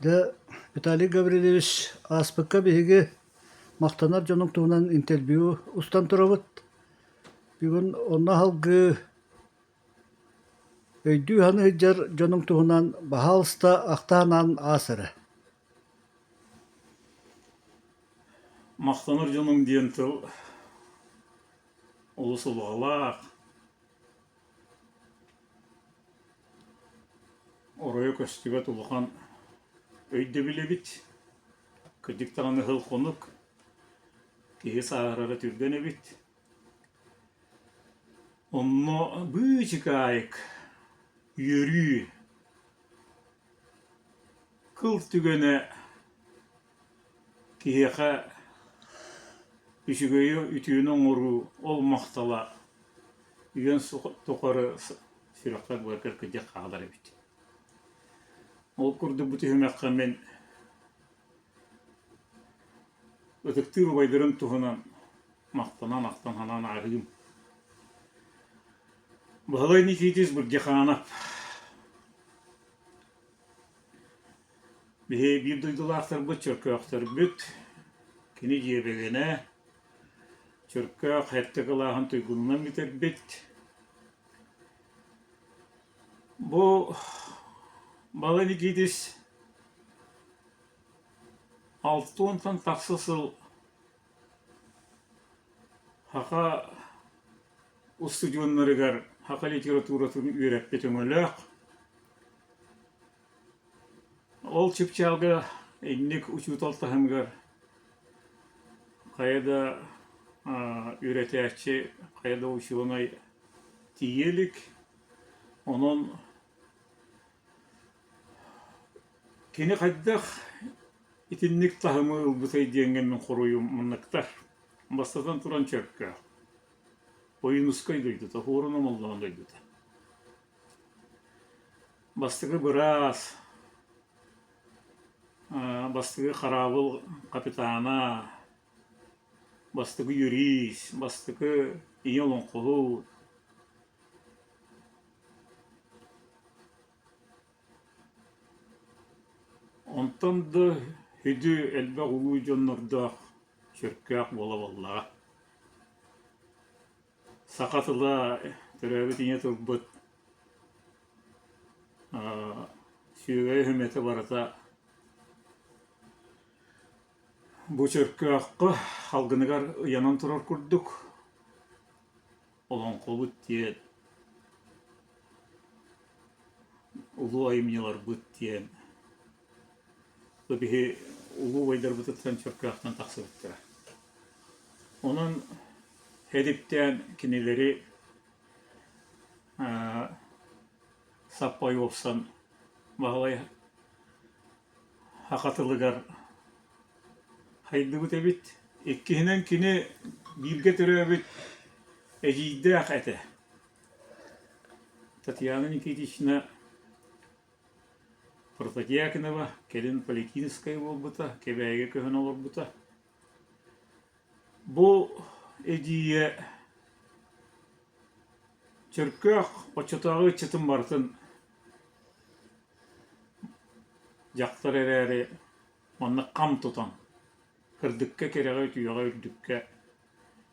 Дьэ, Виталий Гаврильевич, ааспыкка биһиги махтанар дьонуҥ туһунан интервью устан турабыт. Бүгүн онно аһылгыы өйдүү-саныы сылдьар дьонуҥ туһунан баһаалыста ахтаан аас эрэ. Махтанар дьонум диэн тыл олус улаҕалаах, Оройо көстүбэт улахан өйдөбүл эбит. Кырдьык даҕаны ыһыл-хонук, киһи сааһырара түргэн эбит. Онно быычыкаайык, үөрүү, кыл түгэнэ Киһиэхэ үчүгэйи, үтүөнү оҥоруу ол махтала үйэн тухары сүрэххэр-быаргар кырдьык хаалар эбит. Ол курдук бу түһүмэххэ мин ытыктыыр убайдарым туһунан махтанан ахтан санаан ааһыым. Баһылай Никитич Бырдьахаанап Биһи биир дойдулаахтарбыт Чөркөөхтөрбүт, кини дьиэбэгэнэ, Чөркөөх сэттэ кылааһын туйгунунан бүтэрбит. Бу Бала Никитис 60 тахса сыл саха устудьуоннарыгар саха литературатын үөрэппит өҥөлөөх. Ол чыпчаалга инник учуутал таһымыгар хайа да үөрэтээччи, хайа да учуонай тиийэ илик. Онон кини хайдах итинник таһымы ылбытай диэҥҥэ мин хоруйум манныктар. Бастатан туран Чөркөөх. Ойуунускай дойдута, Хуорун Омоллоон дойдута. Бастакы быраас, бастакы хараабыл капитана, бастакы юрист, бастакы ийэ олоҥхоһут. Онтон да сүдү элбэх улуу дьоннордоох Чөркөөх буола буоллаҕа. Саха тыла төрөөбүт ийэ тылбыт сүөгэй өһүмэтэ барыта бу Чөркөөххө салгыныгар ыйанан турар курдук олоҥхобут диэн улуу айымньыларбыт диэн бу биһи улуу убайдарбытыттан Чөркөөхтөн тахсыбыттара. Онон Эдиктээн кинилэри саппай уопсан Баһылай саха тылыгар хайдыбыт эбит. Иккиһинэн кини бииргэ төрөөбүт эдьиийдээх этэ. Татьяна Никитична Протодьяконова кэлин Поликинская буолбута, Кэбээйигэ көһөн олорбута. Бу эдьиийэ Чөркөөх оччотооҕу ыччатын барытын дьахтар эрээри манна хам тутан кырдыкка, кэрэҕэ, үтүөҕэ, үрдүккэ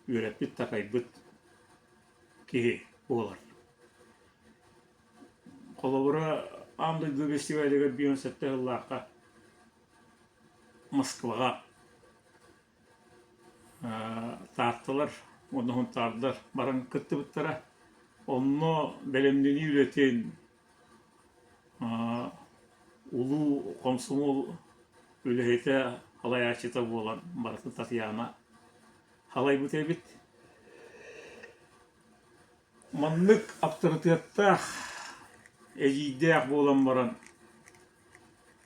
үөрэппит-такайбыт киһи буолар. Холобура, аан дойду фестивалыгар 57 сыллаахха Москваҕа Таатталар уонна Сунтаардар баран кыттыбыттара. Онно бэлэмнэнии үлэтин улуу хомсомуол үлэһитэ, салайааччыта буолан барытын Татьяна салайбыт эбит. Маннык аптарытыаттаах, эдьиийдээх буолан баран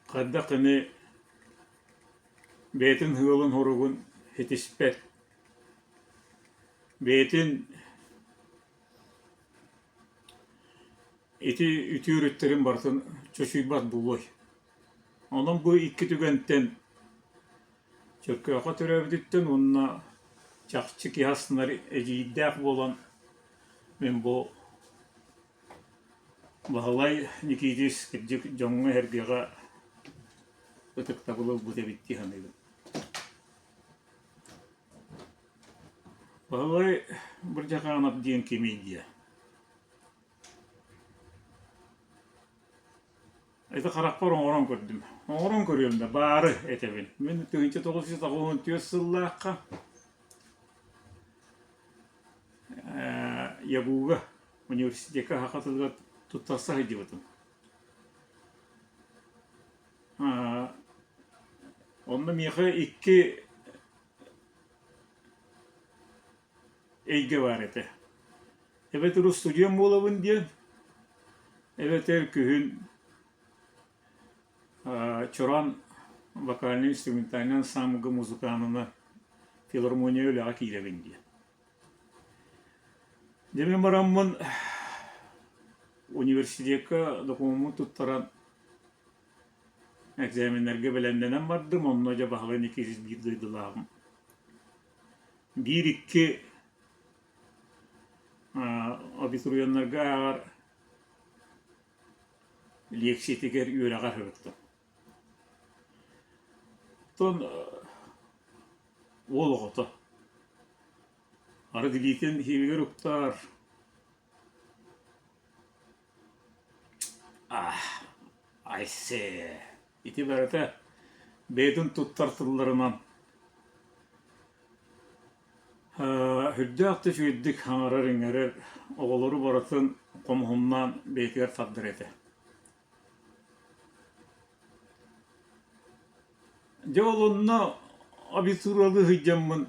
хайдах эмэ бэйэтин сыалын-соругун ситиспэт, бэйэтин ити үтүө өрүттэрин барытын чочуйбат буолуой. Онон бу икки түгэнтэн Чөркөөххө төрөөбүтүттэн уонна чахчы киһи астынар эдьиийдээх буолан мин бу Баһылай Никитич кырдьык дьоҥҥо-сэргэҕэ. ытыктабылы ылбыт эбит дии саныыбын. Баһылай Бырдьахаанап диэн кимий диэ? Ити харахпар оҥорон көрдүм. Оҥорон көрүөм да, баары этэбин. Мин 1994 сыллаахха ЯГУ-га университекка саха тылыгар туттарса сылдьыбытым. Онно миэхэ икки эйгэ баар этэ. Эбэтэр устудьуон буолабын диэн, эбэтэр күһүн Чорон вокальнай-инструментальнай ансаамбылга музыканынан филармония үлэҕэ киирэбин диэн. Дьэ мин бараммын университекка докумуоммун туттаран экзаменнарга бэлэмнэнэн бардым, онно дьэ Баһылай Никитич биир дойдулааҕым. Биир-икки абитуриеннарга ааҕар лиэксийэтигэр үөрэҕэр сырыттым. Оттон уол оҕото арыт илиитин иһигэр уктар Айсээ ити барыта бэйэтин туттар тылларынан Үрдээх да үчүгэйдик саҥарар-иҥэрэр, оҕолору барытын хомуһуннаан бэйэтигэр тардар этэ. Дьэ ол онно абитуралыы сылдьаммын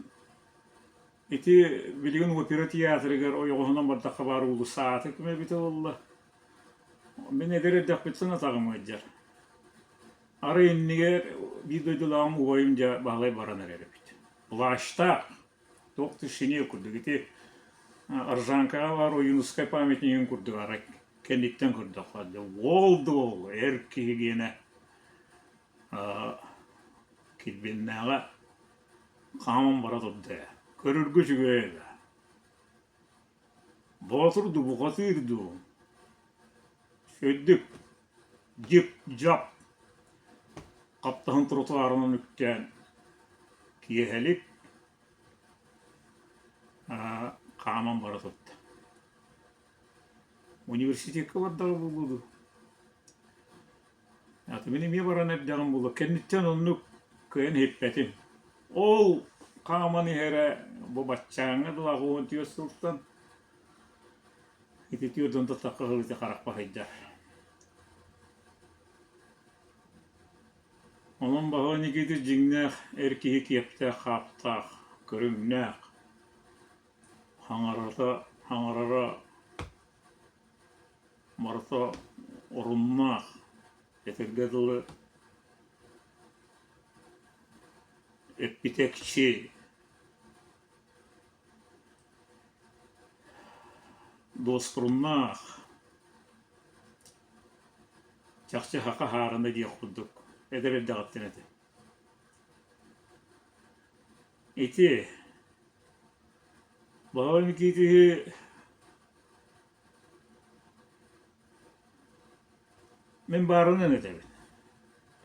ити билигин опера театрыгар ойоҕоһунан бардахха баар уулусса аата ким эбитэ буолла. Мин эдэр эрдэхпиттэн атаҕым ыалдьар. Арай иннигэр биир дойдулааҕым убайым дьэ Баһылай баран эрэр эбит. Плащтаах, туох да шинель курдук ити Ржанкаҕа баар Ойуунускай памятнигын курдук арай кэнниттэн көрдөххө уол да уол эр киһи гиэнэ килбиэннээҕэ хааман бара турда ээ. Көрөргө үчүгэй ээ. Боотур дуу, бухатыыр дуу Үрдүк, дьип-дьап хаптаһын тротуарынан үктээн киэһэлик хааман бара турда. Университекка бардаҕа буолуо дуу? Аты мин эмиэ баран эрдэҕим буолуо. Кэнниттэн оннук кыайан иһиппэтим. Ол хааман иһэрэ бу баччааҥҥа дылы 84 сылтан Ити түөрт тахха ылыыта харахпа сылдьар. Онон Баһылай Никитич дьиҥнээх эр киһи киэптээх-хаптаах, көрүҥнээх, хаҥарата, хаҥарара барыта оруннаах, этэргэ дылы эппитэкчи Дуоспуруннаах, чахчы саха хаарына диэх курдук эдэр эрдэҕиттэн этэ. Ити Баһылай Никитиһи мин баарынан этэбин.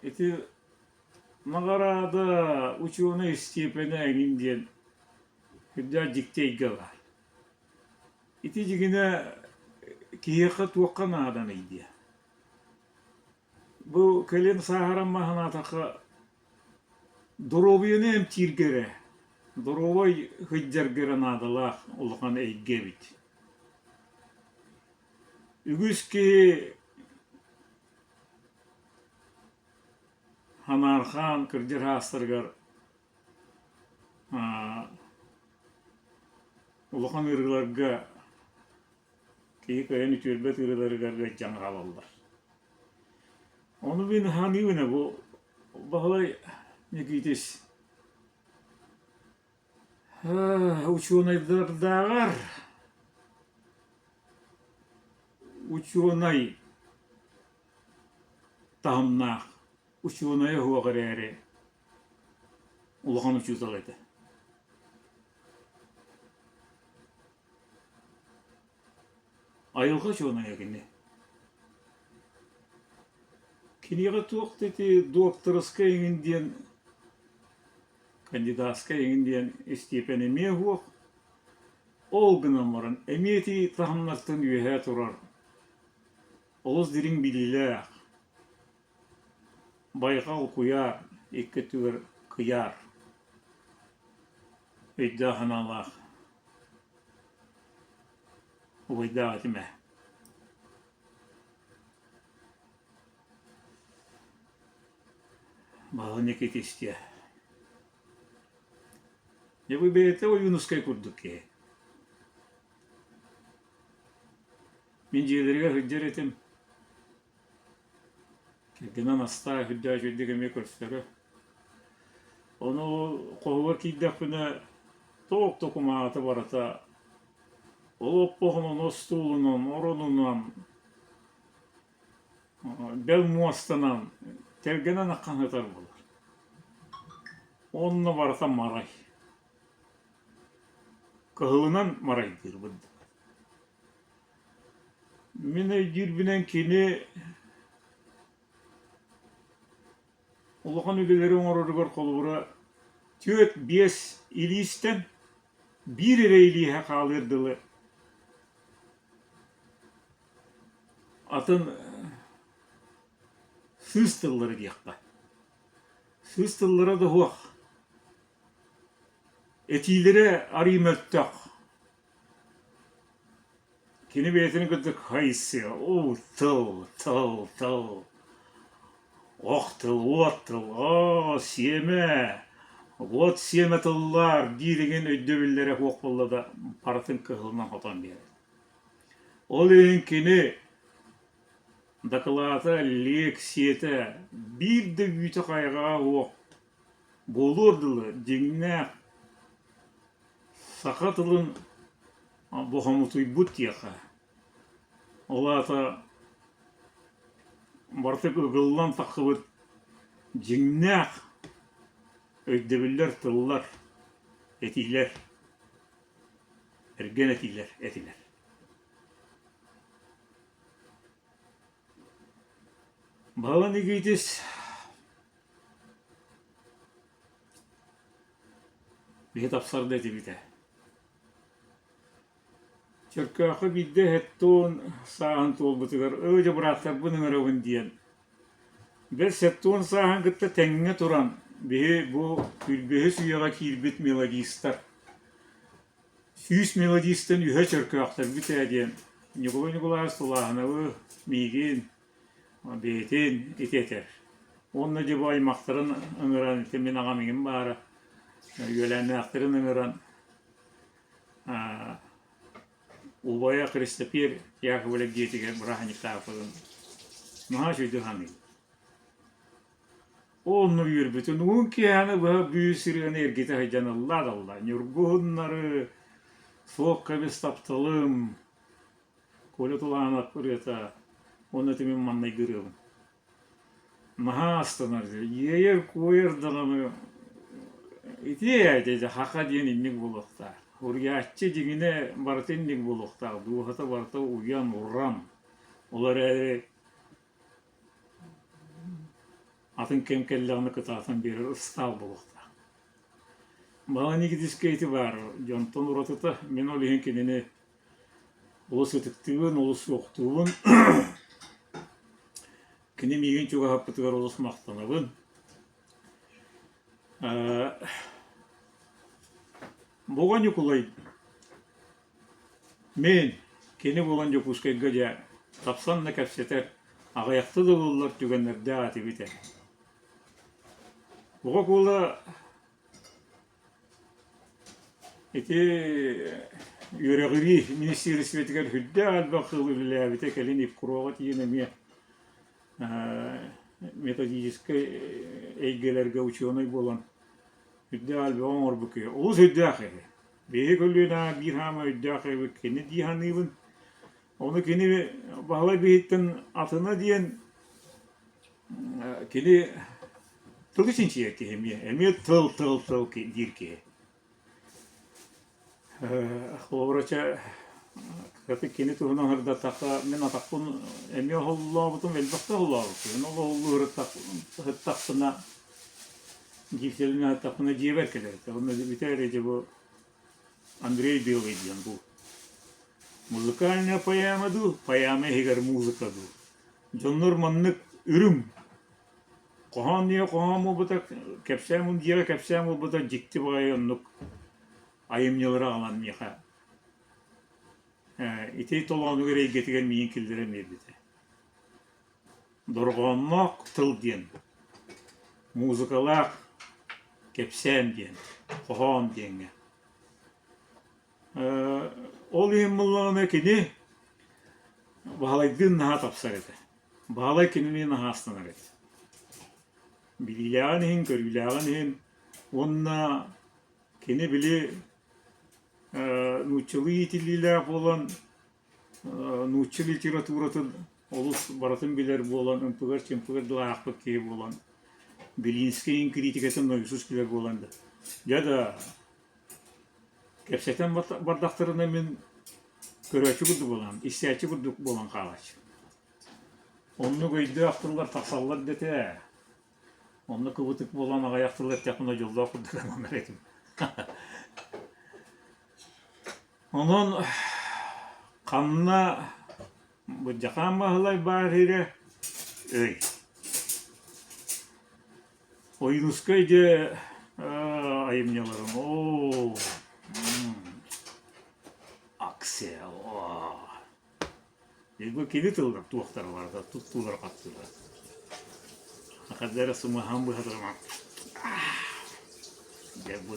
Ити наҕараада учуонай истиэпэнэ эҥин диэн Үрдээх дьикти эйгэ баар. Ити дьиҥинэ киһиэхэ туохха нааданый диэ. Бу кэлин сааһыран санаатахха доруобуйаны эмтииргэ эрэ, доруобай сылдьарга эрэ наадалаах улахан эйгэ эбит. Үгүс киһи санаарҕаан кырдьар саастарыгар Улахан ыарыыларга киһи кыайан үтүөрбэт ыарыыларыгар ыалдьан хаалаллар. Ону мин саныыбын ээ бу Баһылай Никитич учуонайдардааҕар учуонай таһымнаах учуонайа суох эрээри Улахан учуутал этэ. Айылҕа учуонайа кини. Киниэхэ туох да ити докторскай эҥин диэн, кандидатскай эҥин диэн истиэпэн эмиэ суох. Ол гынан баран эмиэ ити таһымнартан үөһээ турар олус дириҥ билиилээх Байҕал куйаар икки өттүгэр кыйаар өйдөөх-санаалаах убайдаах этим ээ. Баһылай Никитич Дьэ бу бэйэтэ Ойуунускай курдук киһи. Мин дьиэлэригэр сылдьар этим. Кэргэнэ Настаа сүрдээх үчүгэйдик эмиэ көрсөрө. Ону хоһугар киирдэхпинэ туох да кумааҕыта барыта олоппоһунан, остуолунан, оронунан, бэл муостанан, тэлгэнэн аххан сытар буолар. Онно барыта марай. Кыһылынан марайдыырбын. Мин өйдүүрбүнэн кини улахан үлэлэри оҥороругар холобура түөрт-биэс илиистэн биир эрэ илииһэ хаалыар дылы атын сыыс тыллары диэххэ. Сыыс тыллара да суох. Этиилэрэ арыый мөлтөх. Кини бэйэтин кытта хайсыа, уу тыл, тыл, тыл, ох тыл, уот тыл, оо, сиэмэ, уот сиэмэ тыллаар диир игин өйдөбүллэрэ суох буолла да барытын кыһылынан хотон биэрэр. Ол иһин кини дакылаата, лиэксийэтэ биир да үүтэ-хайҕаҕа суох буолуор дылы дьиҥнээх Саха тылын бохомутуйбут диэххэ, ол аата барытык ыгыллан тахсыбыт дьиҥнээх өйдөбүллэр, тыллар, этиилэр, эргэн этиилэр этилэр. Баһылай Никитич Биһи тапсар да этибит ээ. Чөркөөххө биирдэ сэттэ сааһын туолбутугар «Ыы дьэ бырааттарбын ыҥырабын» диэн, бэл 70 сааһын кытта тэҥҥэ туран биһи бу сүүрбэһис үйэҕэ киирбит мелодистар 100 мелодистан үһэ чөркөөхтөрбүт ээ диэн Ньукулай Ньукулаевич Тулааһынабы миигин Бэйэтин ити этэр. Уонна дьэ бу аймахтарын ыҥыран, ити мин аҕам иҥин баара, үөлээннээхтэрин ыҥыран убайа Христопер Яковлев дьиэтигэр бырааһынньыктаабыппытын наһаа үчүгэйдик саныыбын. Онно үөрбүтүн уһун киэһэни быһа бүүс ырыаны эргитэ сылдьан ыллаа да ыллаа. Ньургуһуннары, суох кэбис тапталым, Коля Тулаанап ырыата уонна ити мин маҥнайгы ырыабын. Наһаа астынар, иэйэр-куойар даҕаны ити ээ дьэ хаха диэн инник буолуохтаах. Уруйааччы дьиҥинэ барыта инник буолуохтаах, дууһата барыта уйан, уран. Ол эрээри атын кэм кэллэҕинэ кытаатан биэрэр ыстаал буолуохтаах. Балан Никитичкэ ити баар дьонтон уратыта, мин ол иһин кинини Олус ытыктыыбын, олус суохтуубун. Кини миигин чугаһаппытыгар олус махтанабын. Боҕо Ньукулай мин кини буолан Дьокуускайга дьэ тапсан да кэпсэтэр, аҕыйахта да буоллар түгэннэрдээх этибит ээ. Оҕо куола Ити үөрэҕирии министиэристибэтигэр сүрдээх элбэх сыл үлэлээбитэ, кэлин ИПКРО-ҕа тиийэн эмиэ методическай эйгэлэргэ учуонай буолан сүрдээх элбэҕи оҥорбут киһи. Олус өйдөөх киһи. Биһиги көлүөнэҕэ биир хаама өйдөөх киһибит кини дии саныыбын. Ону кини Баһылай биһиттэн атына диэн Кини тылы чинчийэр киһи эмиэ, эмиэ тыл, тыл, тыл диир киһи. Холобура, чэ, Кстати, кини туһунан сырдаттахха, мин атахпын эмиэ оһоллообутум, элбэхтэ оһоллообуппун. Ол оһоллуу сырыттахпына, гипсэлин аһаттахпына дьиэбэр кэлэр этэ. Онно бүтэ эрэ дьэ бу Андрей Белый диэн бу музыкальная поэма дуу, поэма иһигэр музыка дуу. Дьоннор маннык үрүҥ хоһоон диye хоһоон буолбута, кэпсээн дьиэҕэ кэпсээн буолбута дьикти баҕайы оннук айымньылары аҕалан миэхэ ити толоонугар эйгэтигэр миигин киллэрэн биэрбитэ. Дорҕоонноох тыл диэн, музыкалаах кэпсээн диэн, хоһоон диэҥҥэ. Ол иһин буоллаҕына кини Баһылайдыын наһаа тапсар этэ. Баһылай кинини наһаа астынар этэ. Билиилээҕин иһин, көрүүлээҕин иһин уонна Кини били нууччалыы иитиллиилээх буолан, нуучча литературатын олус барытын билэр буолан, ымпыгар-чымпыгар дылы аахпыт киһи буолан, Белинскэй критикатын нойосуус билэр буолан да, дьэ да кэпсэтэн бардахтарына мин көрөөччү курдук буолан, истээччи курдук буолан хаалааччы. Оннук өйдөөх тыллар тахсаллар да этэ. Онно кыбытык буолан аҕыйах тыл эттэхпинэ дьоллоох курдук ананар этим. Онон ханна Бырдьахаан Баһылай баар иһирэ өй. Ойуунускай дьэ айымньыларым оо Аксел Бу кини тыллар туохтара барыта туттуулара хаттыылара. Ханна эрэ сымыһаан быһатарым дьэ бу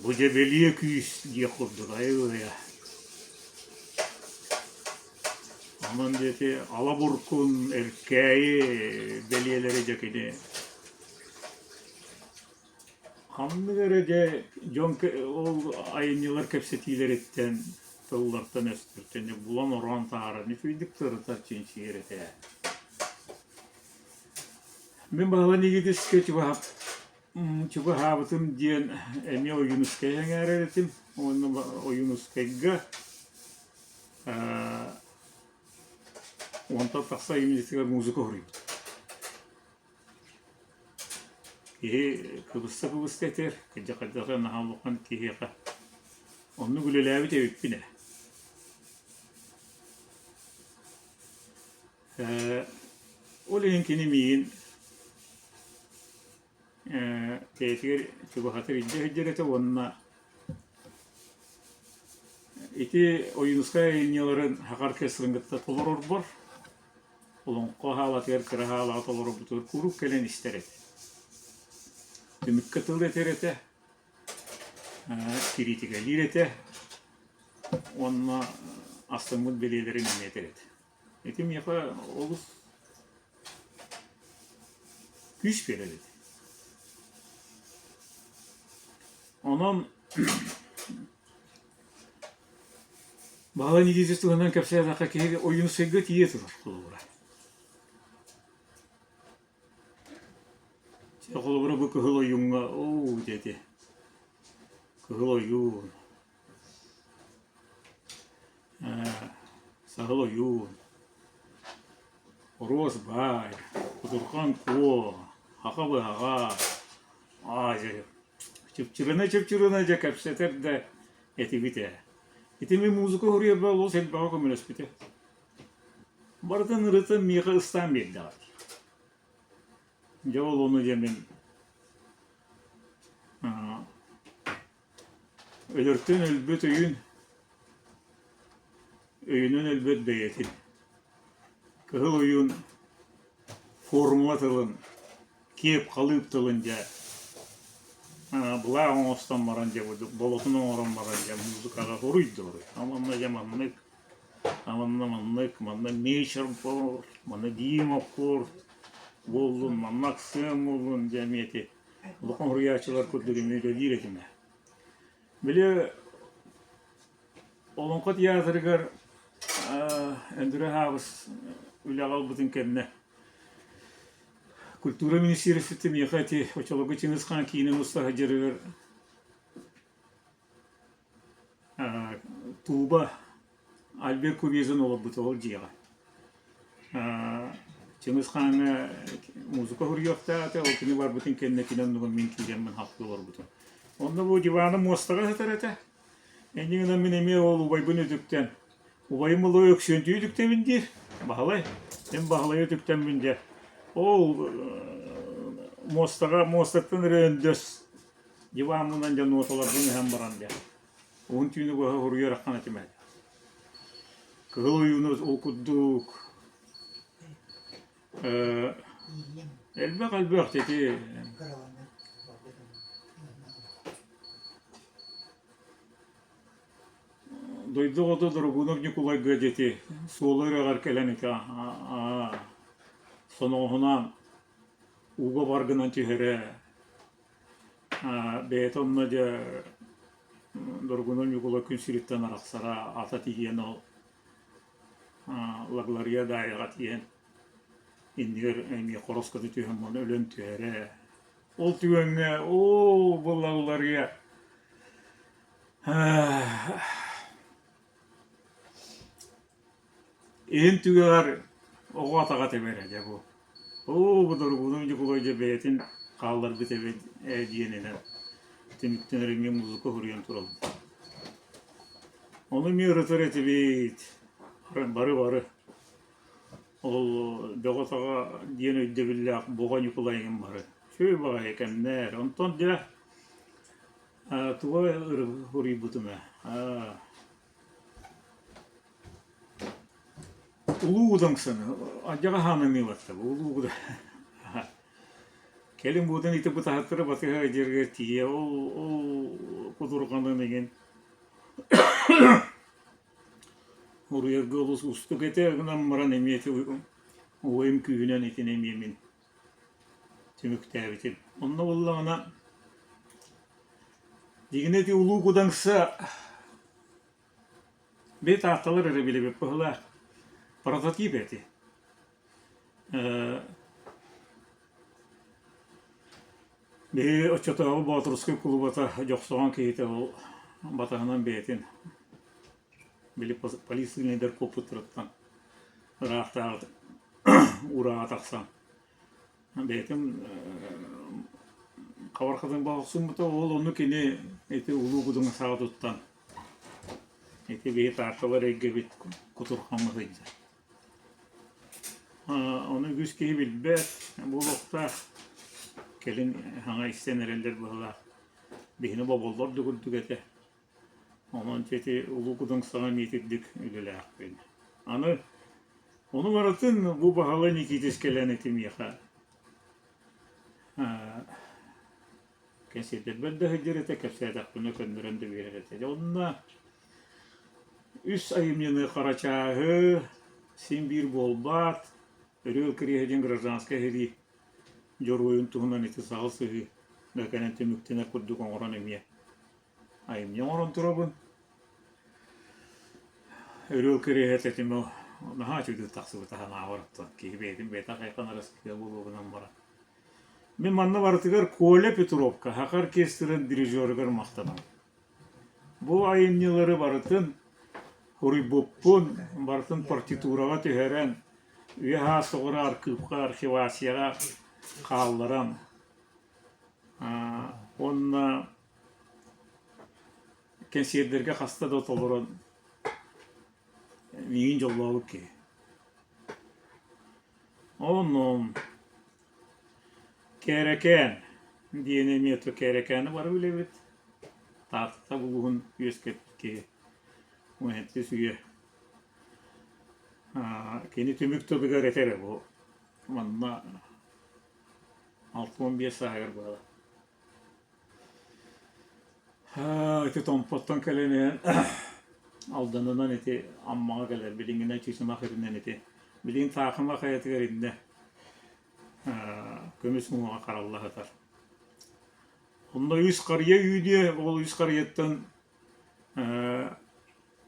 Бу дьэ бэлиэ күүс диэх курдук айылыйа. Онон диэки ала буркун, эркээйи бэлиэлэри дьэ кини Ханнык эрэ дьэ дьон ол айымньылар кэпсэтиилэриттэн, тыллартан-өстөртөн дьэ булан ороон таһааран үчүгэйдик сырытар чинчийэр этэ. Мин Баһылай Никитичкэ чугаһаабытым диэн эмиэ Ойуунускай эҥээрэр этим уонна Ойуунускайга уонтан тахса айымньытыгар музыка суруйбут. Киһи кыбыста-кыбыста этэр, кырдьа-кырдьа наһаа улахан киһиэхэ оннук үлэлээбит эбиппин ээ. Ээ, ол иһин кини миигин ээ бэйэтигэр чугаһатар илдьэ сылдьар этэ уонна ити Ойуунускай айымньыларын Саха оркестрын кытта толорорбор Олоҥхо хаалатыгар кыра хаалаҕа толорорбутугар куруук кэлэн истэр этэ. Түмүккэ тыл этэр этэ, кириитикэлиир этэ уонна астыммыт бэлиэлэрин эмиэ этэр этэ. Ити миэхэ олус күүс биэрэр этэ. Онон Баһылай Никитич туһунан кэпсээтэххэ киһи Ойуунускайга тиийэ турар холобура. Чэ, холобура бу Кыһыл Ойууҥҥа оо диэти Кыһыл Ойуун Саһыл Ойуун Оруос Баай Кутурҕан Куо Хаха Быһаҕа аа дьэ чыпчырына-чыпчырына дьэ кэпсэтэр да этибит ээ. Ити мин музыка уһуруйарбар олус элбэҕи көмөлөспүтэ. Барытын ырытан миэхэ ыстаан биэрдэҕэ. Дьэ ол ону дьэ мин өлөртөн өлбөт өйүн, өйүнэн өлбөт бэйэтин, Кыһыл ойуун формула тылын киэп халыып тылын дьэ былаах оҥостон баран дьэ болотун оҥорон баран дьэ музыкаҕа суруйдуруй манна дьэ маннык манна маннык манна мечер манна Дима аккорд буоллун манна акцент буоллун дьэ эмиэ ити улахан суруйааччылар курдук эмиэ үлэлиир этим ээ били Олоҥхо театрыгар Өндөрө Аһаабыс үлэҕэ ылбытын кэннэ культура министиэристибэтэ миэхэ ити оччолорго Чыҥыс Хаан киинэ уста сылдьарыгар Тууба Альберт Кувезин олорбута ол дьиэҕэ. Чыҥыс Хааҥҥа музыка суруйуохтаах этэ, ол кини барбытын кэннэ кини оннугар мин киирэммин халты олорбутум. Онно бу диваны муостаҕа сытар этэ. Инньэ гынан мин эмиэ ол убайбын үтүктэн, убайым Ылой Өксүөнтүйү үтүктэбин диир, Баһылай. Мин Баһылайы үтүктэммин дьэ. Ол муостаҕа муостаттан эрэ өндөс диваммынан дьэ нуоталарбын ыһан баран дьэ. Уһун түүнү быһа суруйар аххан этим ээ. Кыһыл ойууну ол курдук элбэх элбэх ити Дойду оҕото Дорогунов Ньукулайга диэти суола үрэҕэр кэлэн ити соноҕоһунаан ууга бар гынан түһэрэ Бэйэтэ онно дьэ Доргуна Ньукула күн сириттэн арахсара, ата тиийэн ол Лагларыйа Даайаҕа тиийэн иннигэр эмиэ хорос гына түһэн муна өлөн түһэрэ. Ол түгэҥҥэ оо бу Лагларыйа Иһин түгэҕэр оҕо атаҕа тэбэрэ дьэ бу. Оо, бу Доргуунум Ньукулай дьэ бэйэтин хаалларбыт эбит ээ диэнинэн түмүктэнэр эмиэ музыка суруйан турабын. Ону эмиэ ырытар этибит. Бары-бары. Ол бөҕө-таҕа диэн өйдөбүллээх Боҕо Ньукулай эҥин бары. Үчүгэй баҕайы кэмнэр. Онтон дьэ тугу суруйбутум ээ Улуу Кудаҥсаны алдьархай хааныныылар Улуу Куда Кэлин буутун ити бытаһыттары батыһа дьиэригэр тиийэ ол ол кутурҕанын игин уруйарга олус уустук этэ гынан баран эмиэ ити убайым күүһүнэн итини эмиэ мин түмүктээбитим. Онно буоллаҕына дьиҥинэ ити Улуу Кудаҥса Бэйэ таатталар эрэ билэбит быһыылаах. Прототип эти. Биһиги оччотооҕу Боотурускай кулубата Дьохсоҕон киһитэ ол батаһынан бэйэтин били полициялыйдар куоппуттарыттан ыраахтааҕы уурааҕа тахсан Бэйэтин хабар хатыҥ охсуммута, ол ону кини ити Улуу Кудуҥа саҕа туттан ити биһи таатталар эйгэбит кутурҕаҥҥа сылдьар. Ону үгүс киһи билбэт буолуохтаах, кэлин саҥа истэн эрэллэр быһыылаах. Биһини боболлор да курдук этэ. Онон ити Улуу Кудуҥсаҕа эмиэ итирдик үлэлээхпин. Аны ону барытын бу Баһылай Никитич кэлэн ити миэхэ кэнсиэрдэрбэр да сылдьар этэ, кэпсээтэхпинэ көннөрөн да биэрэр этэ. Дьэ онно үс айымньыны Харачааһы, Син биир буолбаат, Өрүөл кириэһэ диэн гражданскай сэрии дьоруойун туһунан ити саҕал сыһыы да кэлэн түмүктэнэр курдук оҥорон эмиэ айымньы оҥорон турабын. Өрүөл кириэһэ тэтимэ наһаа үчүгэйдик тахсыбыта санаабар оттон киһи бэйэтин бэйэтэ хайҕанара сыыһа буолуоҕунан баран. Мин манна барытыгар Коля Петровка саха оркестрын дирижерыгар махтанабын. Бу айымньылары барытын суруйбуппун, барытын партитураҕа түһэрэн, үйэ-саас тухары архыыпка, архивацияҕа хаалларан уонна кэнсиэрдэргэ хаста да толорон миигин дьоллообут киһи. Онон Кээрэкээн диэн эмиэ то Кээрэкээни бары билэбит. Таатта улууһун үөскэппит киһи. Уһэнтис үйэ. Кини түмүк тылыгар этэрэ бу манна 65 сааһыгар буолар. Ити Томпоттон кэлэн иһэн Алданынан ити Аммаҕа кэлэр билиҥҥинэн Чычымах иринэн ити билигин Таахыма хайатыгар иннэ көмүс уҥуоҕа харалла сытар. Онно үс харыйа үүнүө, ол үс харыйаттан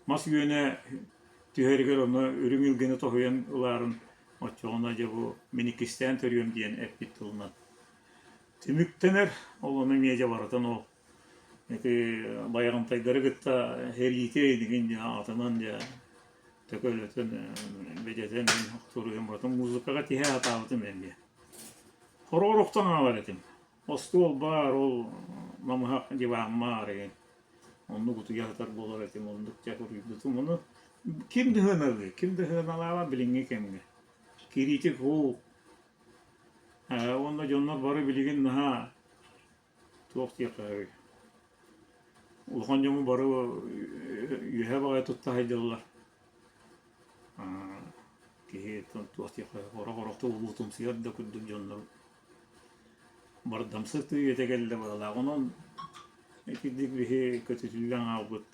мас үөнэ түһэригэр ону үрүҥ илгэни тоһуйан ылаарын оччоҕуна дьэ бу мин иккистээн төрүөм диэн эппит тылынан түмүктэнэр. Ол ону эмиэ дьэ барытын ол. Ити Байаҕантайдары кытта сэриитэ илигин дьэ атынан дьэ төкөлөтөн бэдьэтэн охторуйан барытын музыкаҕа тиһэ сатаабытым эмиэ. Хороҕор охтон хаалар этим. Остуол баар, ол намыһах диваммар игин. Оннук утуйа сытар буолар этим, оннук дьэ суруйбутум. Ону ким да сыаналыыр, ким да сыаналаабат билиҥҥи кэмҥэ. Кириитик уу. Уонна дьоннор бары билигин наһаа туох диэххэ улахан дьону бары үөһэ баҕайы тутта сылдьаллар. Киһи туох диэххэ орох-орохто улуутумсуйар да курдук дьоннор бардамсык үйэтэ кэллэ быһыылаах. Онон итинник биһи көтүтүллэн хаалбыт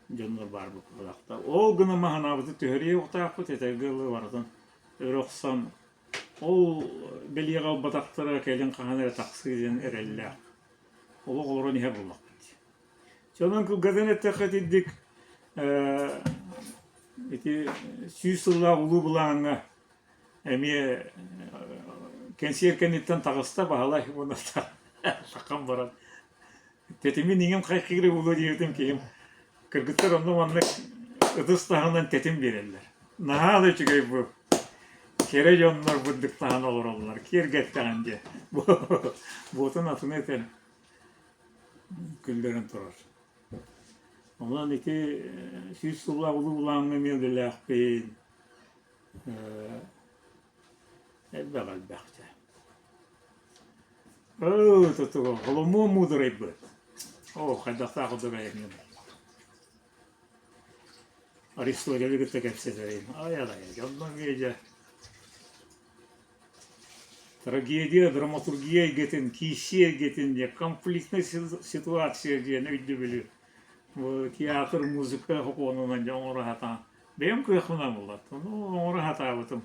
дьоннор баарбыт быһыылаахтар. Ол гынан маһанаабыты түһэриэ уохтаахпыт, этэргэ дылы барытын өрө охсон ол бэлиэҕэ ылбатахтара кэлин хаһан эрэ тахсыы диэн эрэллээх олох олорон иһэр буоллахпыт. Дьэ онон кылгатан эттэххэ итинник ити сүүс сыллаах улуу былааҥҥа эмиэ кэнсиэр кэнниттэн таҕыста Баһылай уонна таххан баран тэтимин иҥин хайхыыры буолуо диэбитим киһим кыргыттар онно маннык ытыс таһынан тэтим биэрэллэр. Наһаа да үчүгэй бу кэрэ дьоннор бырдыктаһан олороллор киэргэттэҕин диye. Буотун атыны этэн күллэрэн турар. Онон ити сүүс сыллаах улуу былааҥҥа эмиэ үлэлээхпин. Элбэх элбэх дьэ. Оо, тутуга холомуо муударайбыт. Оо, хайдахтаах удурайыҥҥын. Аристотелы кытта кэпсэтэрин. Ай-ай, дьонно эмиэ дьэ трагедия, драматургия эйгэтин, киирсии эйгэтин диэн конфликтная ситуация диэн өйдөбүлү театр, музыка сокуонунан дьэ оҥоро сатаан Бэйэм кыахпынан буллат. Ону оҥоро сатаабытым.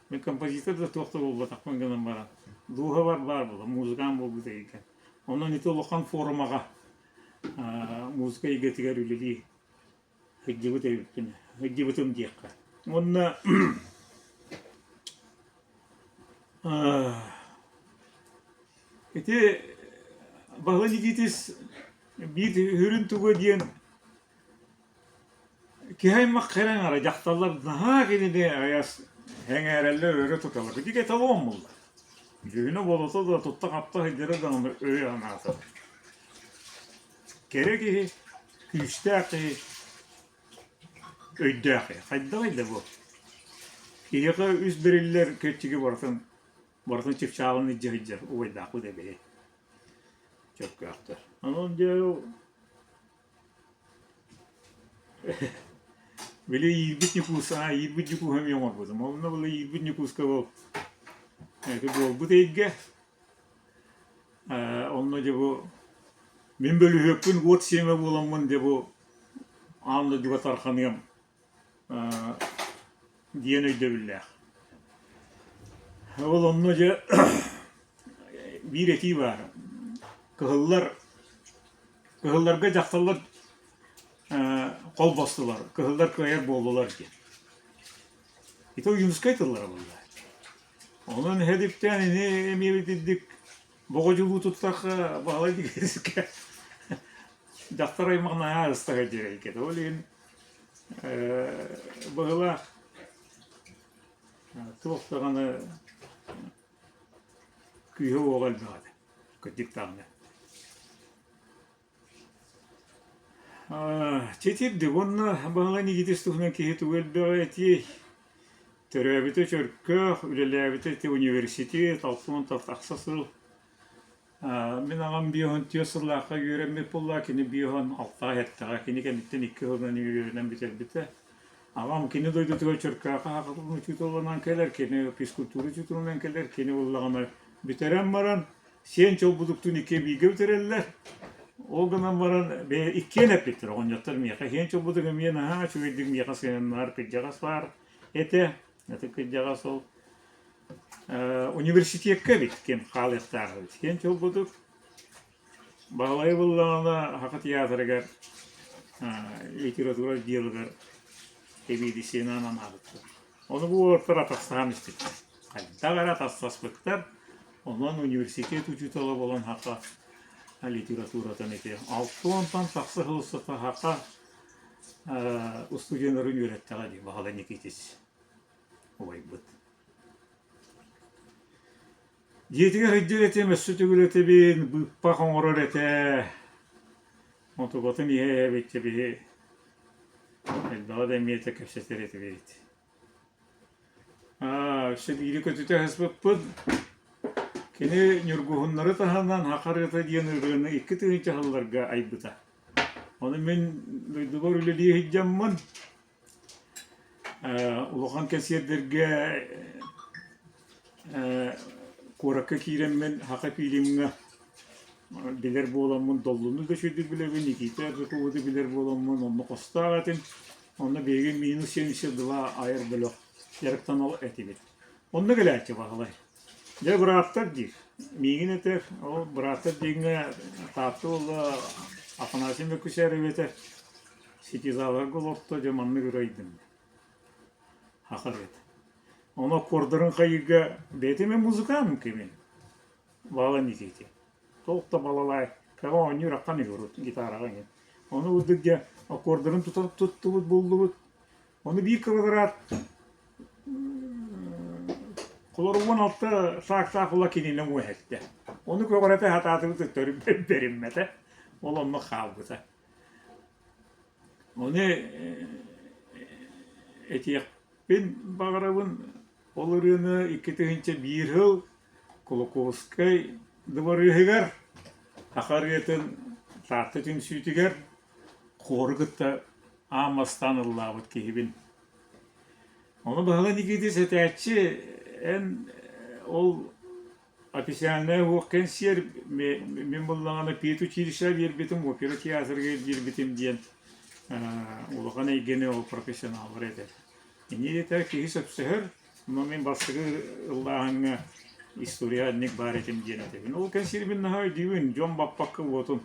Мин композитор да туох да буолбатахпын гынан баран, дууһабар баар буолла, музыкант буолбут эйгэ. Онон ити улахан форумаҕа музыка эйгэтигэр үлэлии сылдьыбыт эбиппин, сылдьыбытым диэххэ. Уонна ити Баһылай Никитис биир сүрүн туга диэн Киһи аймах кэлэн эрэ дьахталлар наһаа кинини айас сэҥээрэллэр, өрө туталлар. Ити эталон буолла. Дьүһүнэ болото да тутта-хапта сылдьара даҕаны өйө санаата. Кэрэ киһи, күүстээх киһи, өйдөөх киһи. Хайдаҕый да бу? Киһиэхэ үс бэриллэр кэрчиги барытын барытын чыпчаалын илдьэ сылдьар убайдаахпыт эбии. Чөккөөхтөр. Онон дьэ Били иирбит Ньукуус, аа иирбит Ньукууһу эмиэ оҥорбутум. Онно была иирбит Ньукууска ол ити буолбут эйгэ. Ээ онно дьэ бу мин бөлүһүөкпүн уот сиэмэ буоламмын дьэ бу аан дойдуга тарханыам диэн өйдөбүллээх. Ол онно дьэ биир этии баар. Кыһыллар кыһылларга дьахталлар холбостулар, кыһыллар кыайар буоллулар диэн. Ити Ойуунускай тыллара буолла. Онон эһэдиптээн ини эмиэ итинник боҕодьулуу туттахха Баһылай Дигэрискэ дьахтар аймах наһаа ыстаһа дьирэйкэтэ. Ол иһин быһыылаах туох даҕаны күүһэ-уоҕа элбэх этэ кырдьык даҕаны Читирдик уонна Баһылай Никитич туһунан киһи тугу элбэҕи этиэй төрөөбүтэ Чөркөөх, үлэлээбитэ ити университет 60 тахса сыл Мин аҕам 54 сыллаахха үөрэммит буолла, кини 56-ҕа кини кэнниттэн икки сылынан үөрэнэн бүтэрбитэ. Аҕам кини дойдутугар Чөркөөххө сахалыы учууталынан кэлэр, кини физкультура учууталынан кэлэр, кини буоллаҕына бүтэрэн баран, сиэн чолбудуктуун икки бииргэ бүтэрэллэр. Ол гынан баран бэйэ иккиэн эппиттэр оҕонньоттор миэхэ сиэн чолбудук эмиэ наһаа үчүгэйдик миэхэ сыһыаннаһар кырдьаҕас баар этэ. Ити кырдьаҕас ол университекка эбит ким хаалыахтаах эбит. Киэн чолбодук Баһылайы буллаҕына Саха театрыгар литература отделыгар эбиэдиссийэнэн анаабыттар. Ону бу уолаттар атастаһан испиттэр. Хайдах эрэ атастаспыттар. Онон университет учуутала буолан Саха. Литературатын ити 60-тан тахса сыл устата саха устудьуоннарын үөрэттэҕэ дии Баһылай Никитич убайбыт. Дьиэтигэр сылдьар этим, өссө төгүл этэбин, быыппах оҥорор этэ. Онтукатын иһэ эбит биһи элбэҕи да эмиэ кэпсэтэр этибит. Аа, өссө биири көтүтэ сыспыппыт. Кини Ньургуһуннары таһынан Саха ырыата диэн ырыаны 2000 сылларга айбыта. Ону мин дойдубар үлэлии сылдьаммын, улахан кэнсиэрдэргэ куоракка киирэммин Саха фильмҥа билэр буоламмын Доллуну да үчүгэйдик билэбин, Никита Аржакову да билэр буоламмын онно хостоох этим. Онно биһиги минус 72 айар бөлөх дьарыктанал этибит. Онно кэлээччи Баһылай. Дьэ, бырааттар диир. Миигин этэр, ол бырааттар диэҥҥэ Таатта уола Афанасий Мөкүсээров этэр, ситизаларга олорто, дьэ маннык ырайдым. Хахар эт. Ону аккордарын хайыыга бэйэтэ эмэ музыкант кимин? Баала Никитин. Туох да балалайкаҕа оонньуур ахан үһү гитараҕа иҥин. Ону курдук дьэ аккордарын тута туттубут буллубут. Ону биир квадрат холор 16 саактаах ула кинини муоһэттэ. Ону көҕүрэтэ сатаатыбыт өттөрү бэриммэтэ. Ол онно хаалбыта. Ону этиэхпин баҕарабын Ол ырыаны 2001 сыл Кулаковскай дыбарыаһыгар саха ырыатын Таатта түмсүүтүгэр хуору кытта аан бастаан ыллаабыт киһибин. Ону Баһылай Никитич этээччи эн ол официальнай уһуох кэнсиэр мин буллаҕына педучилище биэрбитим, опера театрга биэрбитим диэн улахан эйгэни ол профессионаллар этэр. Инньэ диэтэ киһи сөпсөһөр, но мин бастакы ыллааһыҥҥа история инник баар этим диэн этэбин. Ол кэнсиэрбин наһаа өйдүүбүн, дьон баппакка уотун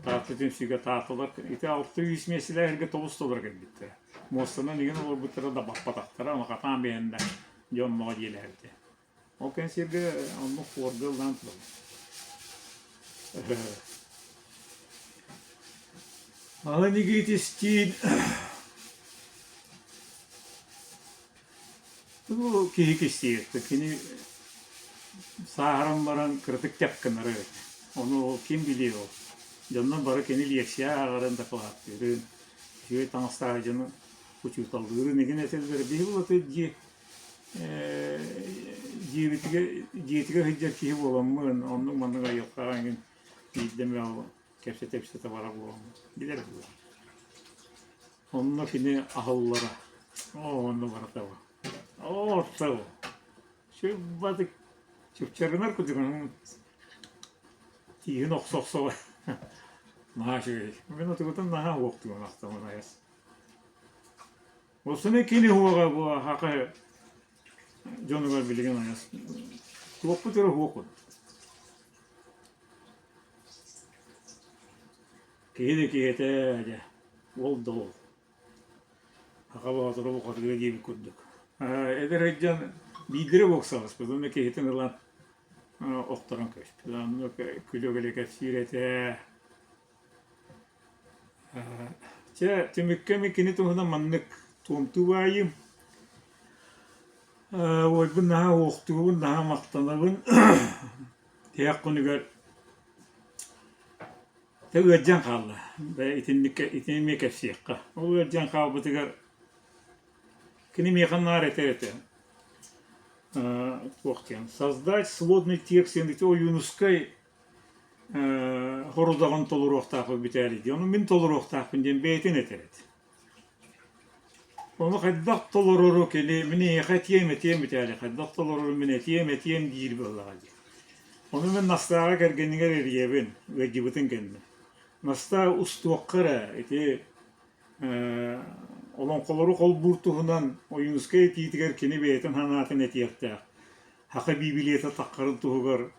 Таатта түмсүүгэ таатталар ити 600 миэстэлээх тобус толоро кэлбиттэрэ. Муостанан игин олорбуттара да баппатахтара, ону хатаан биһэннэ дьонноҕо дьиэлээбитэ. Ол кэнсиэргэ оннук хуорга ыллаан турабын. Алы Никитистиин бу киһи кистиир. Кини сааһыран баран кыратык тэп гынара эбит. Ону ким билиэ ол. Дьоннор бары кини лекция ааҕарын, дакылааттыырын, үчүгэй таҥастаах дьону учууталлыырын игин этэллэр. Биһи булаты дьиэ дьиэбитигэр дьиэтигэр сылдьар киһи буоламмын, оннук-маннык айылҕаҕа эҥин биирдэ эмэ кэпсэтэ-кэпсэтэ барар буоламмын билэр буолуом. Онно кини аһыллара. Оо, онно барыта Оо, орто Сүббатык чыпчарынар курдук тииһин охсо-охсо наһаа үчүгэй. Мин отугутун наһаа уохтугун ахтамын айас. Осуна кини уоҕа бу хака дьонугар билигин айас туохпут эрэ уохун. Киһи да киһитэ дьэ ол да ол. Саха боотура бухатыыра диэбит курдук. Эдэр сылдьан биирдэрэ боксаласпыт уонна киһитин ылан охторон кэбиспит. Онно күлэ-күлэ кэпсиир этэ. Чэ, түмүккэ мин кини туһунан маннык туомтуу баайыым. Уойбун наһаа уохтуубун, наһаа махтанабын. Тиһэх күнүгэр Тэ ыалдьан хаалла. Бэйэ итинниккэ итини эмиэ кэпсиэххэ. Ол ыалдьан хаалбытыгар кини миэхэ наар этэр этэ туох диэн создать сводный текст диэн ити Ойуунускай хорудаҕын толоруохтаахпын бүтээри дии. Ону мин толоруохтаахпын диэн бэйэтин этэр этэ. Ону хайдах толорору кини мин эйиэхэ этиэм этиэм бүтээри хайдах толорору мин этиэм этиэм диир буоллаҕа дии. Ону мин Настааҕа кэргэнигэр эрийэбин, ыалдьыбытын кэннэ. Настаа устуохха эрэ ити олоҥхолору холбуур туһунан Ойуунускай этиитигэр кини бэйэтин санаатын этиэхтээх. Саха Библията таххарын туһугар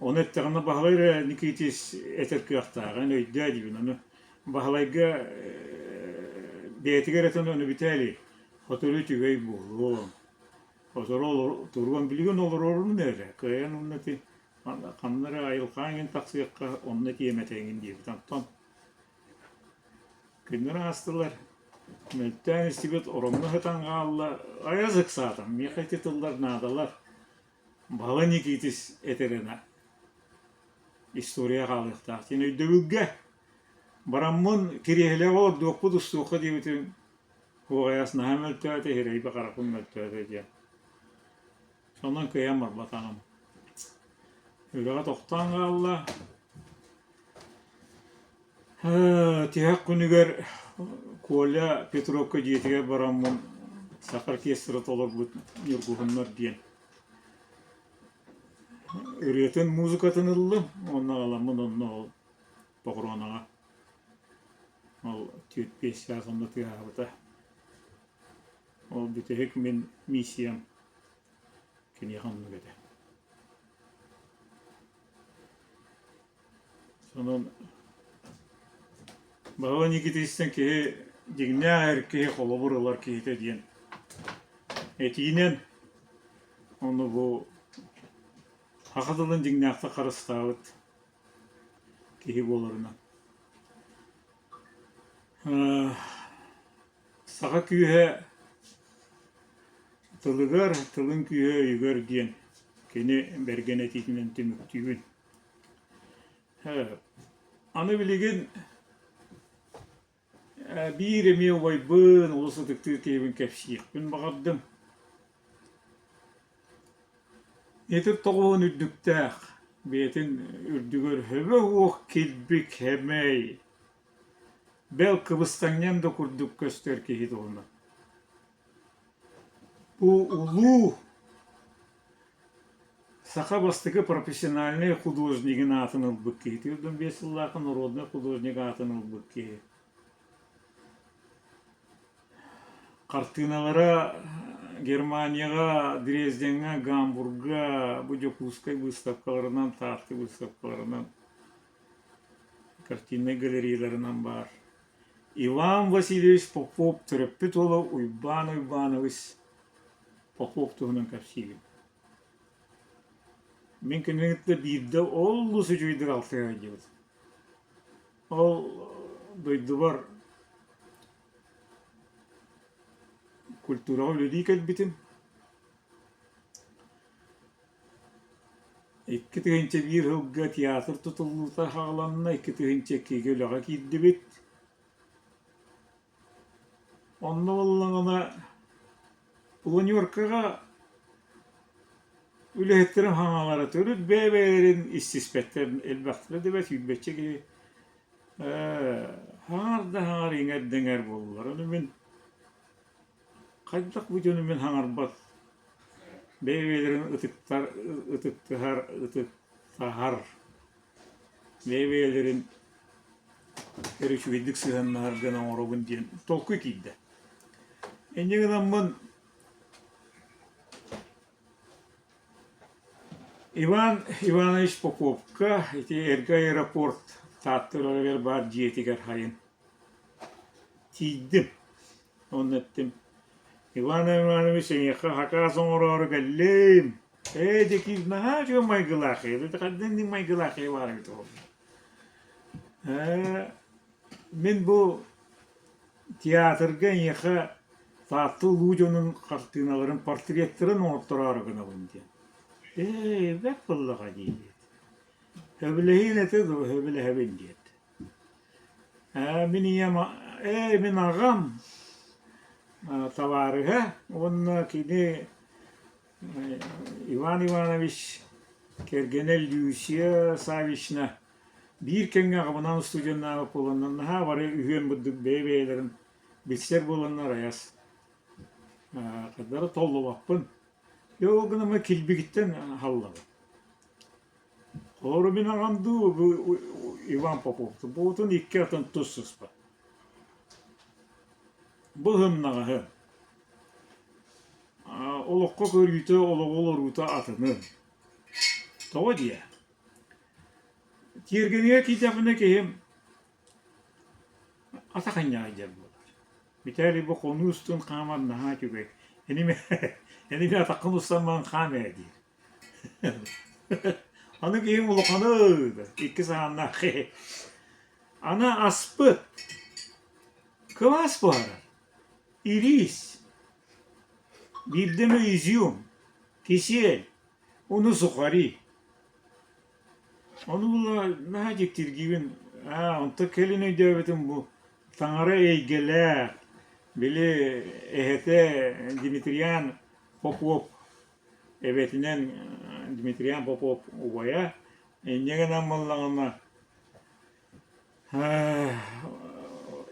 Ону эттэҕинэ Баһылай эрэ Никитич этэр кыахтаах, эн өйдөө диибин. Ону Баһылайга бэйэтигэр этэн ону бүтээли сотору үчүгэй буолуо. Сотору туруон билигин олорорун эрэ кыайан уонна ити Ханна эрэ айылҕаҕа эҥин тахсыахха, онно этиэм этэ эҥин диэбит. Онтон күннэр аастылар, мөлтөөн истибит ороҥҥо сытан хаалла, айас ыксаатым, миэхэ ити тыллар наадалар. Баһылай Никитис этэринэ история хаалыахтаах диэн өйдөбүлгэ бараммын кириэһилэҕэ олордуохпут устуохха диэбитим Куоҕайас наһаа мөлтөөтө, иһирэйбэ харахпын мөлтөөтө диэн. Сонон кыайан барбатаҕым. Үлэҕэ тохтоон хаалла. Тиһэх күнүгэр Коля Петровка дьиэтигэр бараммын саха оркестра толорбут Ньургуһуннар диэн ырыатын музыкатын ыллым уонна аҕаламмын онно ол Похоронаҕа ол 4-5 чаас онно тыаһаабыта. Ол бүтэһик мин миссиям киниэхэ оннук этэ. Сонун Баһылай Никитичтэн киһи дьиҥнээх эр киһи холобур ылар киһитэ диэн этиинэн ону бу саха тылын дьиҥнээхтик харыстаабыт киһи буоларынан. Саха күүһэ тылыгар, тылын күүһэ өйүгэр диэн кини бэргэн этиитинэн түмүктүүбүн. Аны билигин биир эмиэ убайбын, олус ытыктыыр киһибин кэпсиэхпин баҕардым. Итир тоҕуһун үрдүктээх, бэйэтин үрдүгэр хөбө уох килбик хэмэй, бэл кыбыстаҥньан да курдук көстөр киһи туһунан. Бу улуу саха бастакы профессиональнай художнигын аатын ылбыт киһи, 45 сыллаахха народнай художник аатын ылбыт киһи. Хартыыналара Германияҕа, Дрездеҥҥэ, Гамбурга, бу Дьокуускай быыстапкаларынан, Таатта быыстапкаларынан, картиннай галереяларынан баар. Иван Васильевич Попов төрөппүт уола Уйбаан Уйбаанабыс Попов туһунан кэпсиибин. Мин кинини кытта биирдэ олус үчүгэйдик алтыһа сылдьыбытым. Ол дойдубар культураҕа үлэлии кэлбитим. 2001 сылга театр тутуллуута саҕаланна, 2002-гэ үлэҕэ киирдибит. Онно буоллаҕына планеркаҕа үлэһиттэрим хаҥалара төрүт бэйэ-бэйэлэрин иссиспэттэр элбэхтэрэ да бэрт сүүрбэччэ киһи ээ хаҥар да хаҥар иҥэр да иҥэр буоллулар. Ону мин хайдах бу дьону мин хаҥарбат бэйэ-бэйэлэрин ытыктар ытыктыһар ытыктаһар бэйэ-бэйэлэрин эр үчүгэйдик сыһыаннаһар гына оҥоробун диэн толкуй киирдэ. Инньэ гынаммын Иван Иванович Поповка ити эргэ аэропорт Таатта үрэҕигэр баар дьиэтигэр сайын тиийдим. Онно эттим: Иван Иванович эйиэхэ хакаас оҥороору кэллим. Ээ, дьэ наһаа үчүгэй майгылаах эбит, хайдах инник майгылаах киһи баар эбит ол. Ээ, мин бу театрга эйиэхэ Таатта улуу дьонун хартыыналарын, портреттарын оҥортороору гынабын диэн. Ээ, бэрт буоллаҕа дии диэт. Сөбүлэһиэн этэ дуо, сөбүлэһэбин диэт. Ээ, мин ийэм, ээ, мин аҕам табаарыһа уонна кини Иван Иванович кэргэнэ Люция Саввична биир кэмҥэ аҕабынаан устудьуоннаабыт буоланнар наһаа бары үһүөн бурдук бэйэ-бэйэлэрин билсэр буоланнар айас хардары толлубаппын. Дьэ ол гынан килбигиттэн аһаллабын. Холобура мин аҕам дуу, бу Иван Попов буутун икки атын тус сыспат. Бу ыһымнаҕаһы олоххо көрүүтэ, олоҕу олоруута атынын. Тоҕо диэ? Тиэргэнигэр киирдэхпинэ киһим атах анньаҕа дьэр буолар. Виталий бу хонуу устун хаамар наһаа үчүгэй. Энимэ, энимэ атаххын устан баран хаам ээ диир. Аны киһим улаханы икки саһааннаах Аны аспыт кылаас буһарар ириис биирдэ эмэ изюм кисиэл уну сухари Ону була наһаа дьиктиргиибин аа онтон кэлин өйдөөбүтүм бу таҥара эйгэлээх били эһэтэ Дмитриан Попов эбэтинэн Дмитриан Попов убайа инньэ гынан буоллаҕына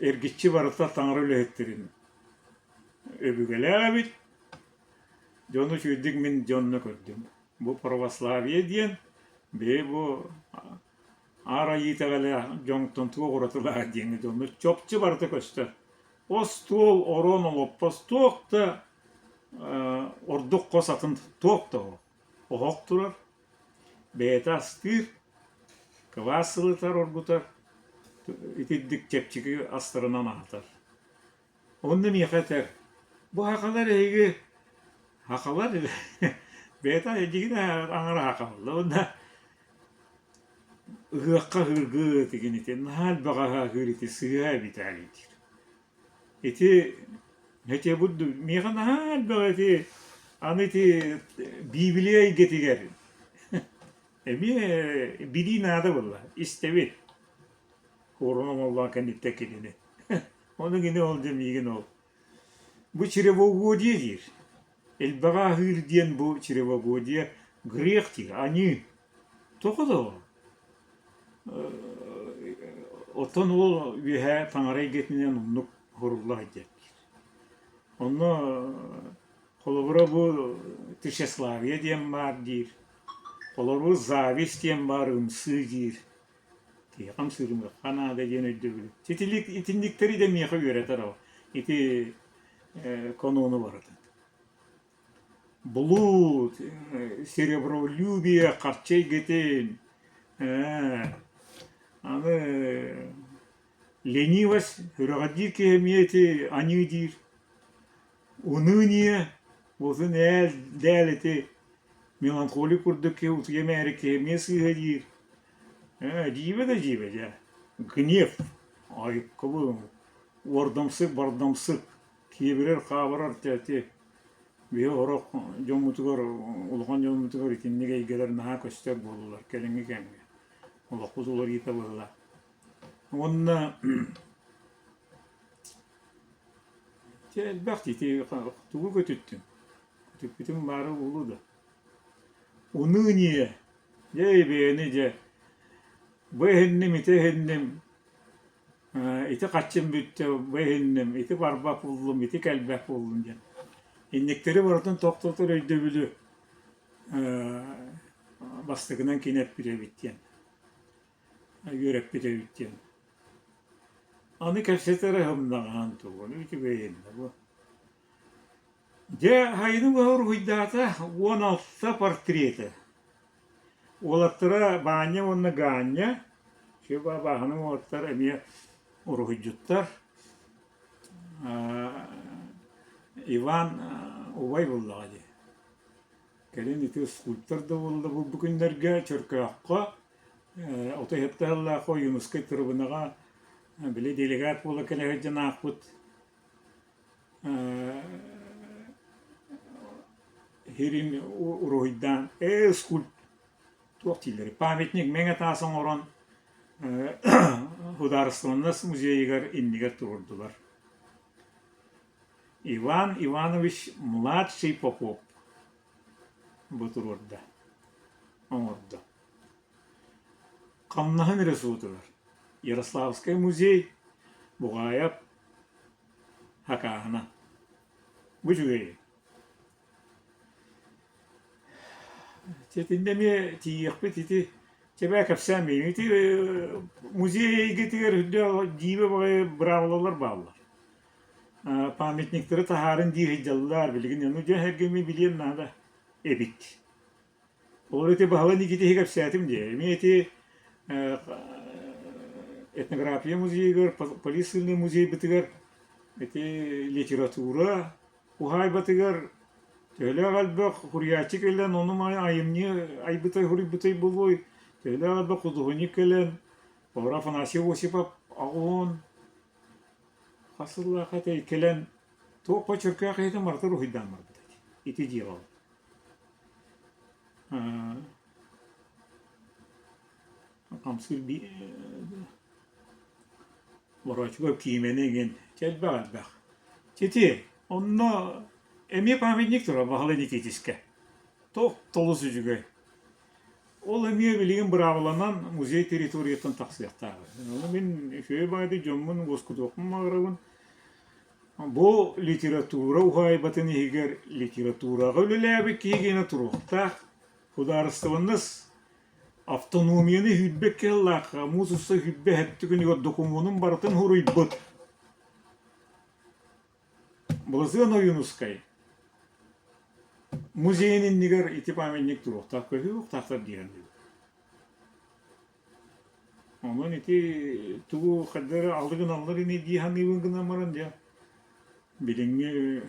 эргиччи барыта таҥара үлэһиттэрин өбүгэлээх эбит дьону үчүгэйдик мин дьонно көрдүм Бу православие диэн бэйэ бу Аар Айыы итэҕэлэ дьонтон туох уратылаах диэҥҥэ дьону чопчу барыта көстөр. Остуол, орон, олоппос туох да ордук хос атын туох да оһох. Оһох турар, бэйэтэ астыыр, кыбаас сылытар, оргутар, итирдик чэпчэки астарынан аһатар. Онно миэхэ этэр: "Бу сахалар эһиги сахалар бэйэтэ эдьигин аҥара сахалар уонна ыһыахха ыһыыргыт игин ити наһаа элбэҕи аһыыр ити сыыһа эбит диир. Ити этиэбит миэхэ наһаа элбэҕи ити аны ити Библия эйгэтигэр эмиэ билии наада буолла истэбит. Куорун оҥоллоон кэнниттэн кинини Ону кини ол дьэ миигин ол бу чревоугодие диир. Элбэҕи аһыыр диэн бу чревоугодие грех диир, аньыы. Тоҕо да ол? Оттон ол үөһээ таҥара эйгэтинэн оннук сурулла сылдьар диир. Онно холобура бу тщеславие диэн баар диир. Холобур зависть диэн баар ымсыы диир. Киһиэхэ ымсыырымыахха наада диэн өйдөбүлү. Ситилик итинниктэри да миэхэ үөрэтэр ол. Ити канону барытын. Блуд, серебролюбие, харчы эйгэтин, аны ленивость, үрэҕэлдьиир киһи эмиэ ити аньыы диир. Уныние, уотун ээл дээл ити меланхолик курдук киһи утуйа мээри киһи эмиэ сыыһа диир. Ээ, дьиибэ да дьиибэ дьэ. Гнев, айыккабын, уордамсык, бардамсык, киэбирэр-хаабырар дьэ ити биһи орох дьоммутугар, улахан дьоммутугар итинник эйгэлэр наһаа көстөр буоллулар кэлиҥҥи кэмҥэ. Олохпут уларыйыыта быһыылаах. Уонна дьэ элбэх дии ити тугу көтүттүм? Көтүппүтүм баара буолуо да. Уныние Дьэ бэйэни дьэ бу эһинним, ити эһинним, ити хаччым бүттэ, бу эһинним, ити барбат буоллум, ити кэлбэт буоллум диэн. Инниктэри барытын тохтотор өйдөбүлү бастакынан кини эппит эбит диэн, үөрэппит эбит диэн. Аны кэпсэтэрэ ымнаҕаһан тугун үчүгэйин бу. Дьэ, сайыны быһа уруһуйдаата 16 портреты. Уолаттара Баанньа уонна Гаанньа, Сүөба абааһыны уолаттар эмиэ уруһуйдьуттар. Иван убай буоллаҕа дии. Кэлин ити скульптор да буолла бу күннэргэ Чөркөөххө 37 сыллаах Ойуунускай тырыбынаҕа били делегат буола кэлэ сылдьан аахпыт Иһирин уруһуйдаан ээ скульп туох дииллэрий памятник мэҥэ таас оҥорон Судаарыстыбаннас музейыгар иннигэр туруордулар. Иван Иванович младший Попов бу туруорда, оҥордо. Хамнаһын эрэ суутугар Ярославскай музей Буҕаайап Хакааһына. Бу үчүгэй. Итиннэ эмиэ тиийиэхпит ити чэбээ кэпсээн биэриҥ. Ити музей эйгэтигэр үрдээх дьиибэ баҕайы быраабылалар бааллар. Памятниктары таһаарын диир сылдьаллар билигин ону дьон сэргэми билиэн наада эбит. Ол ити Баһылай Никитиһи кэпсээтим дии. Эмиэ ити этнография музейыгар, полиссыыльнай музейбытыгар ити литература уһаайбатыгар Төһөлөөх элбэх суруйааччы кэлэн ону-маны айымньы айбытай суруйбутай буолуой, төһөлөөх элбэх худуоһунньук кэлэн, Павел Афанасьев Осипов аҕуһун хас сыллаах этэй кэлэн туох чөркөөх иһитин барыта уруһуйдаан барбыт этэ. Ити дьиэҕэ ол. Хамсыыр Бороочуга киимэни эҥин чэ элбэх элбэх. Ити онно эмиэ памятник турар Баһылай Никитичкэ. Туох толус үчүгэй. Ол эмиэ билигин быраабыланан музей территориятыттан тахсыахтаах. Ону мин үчүгэй баайдык дьоммун уоскутуохпун баҕарабын. Бу литература уһаайбатын иһигэр литератураҕа үлэлээбит киһи гиэнэ туруохтаах. Судаарыстыбаннас Автономияны сүүрбэ кыаллаах муус устар 27 күнүгэр докумуонун барытын суруйбут Быласыан Ойуунускай музейын иннигэр ити памятник туруохтаах көһүөхтаахтар диэн Онон ити тугу хайдах эрэ алы гыналлар ини дии саныыбын гынан баран дьэ билиҥҥи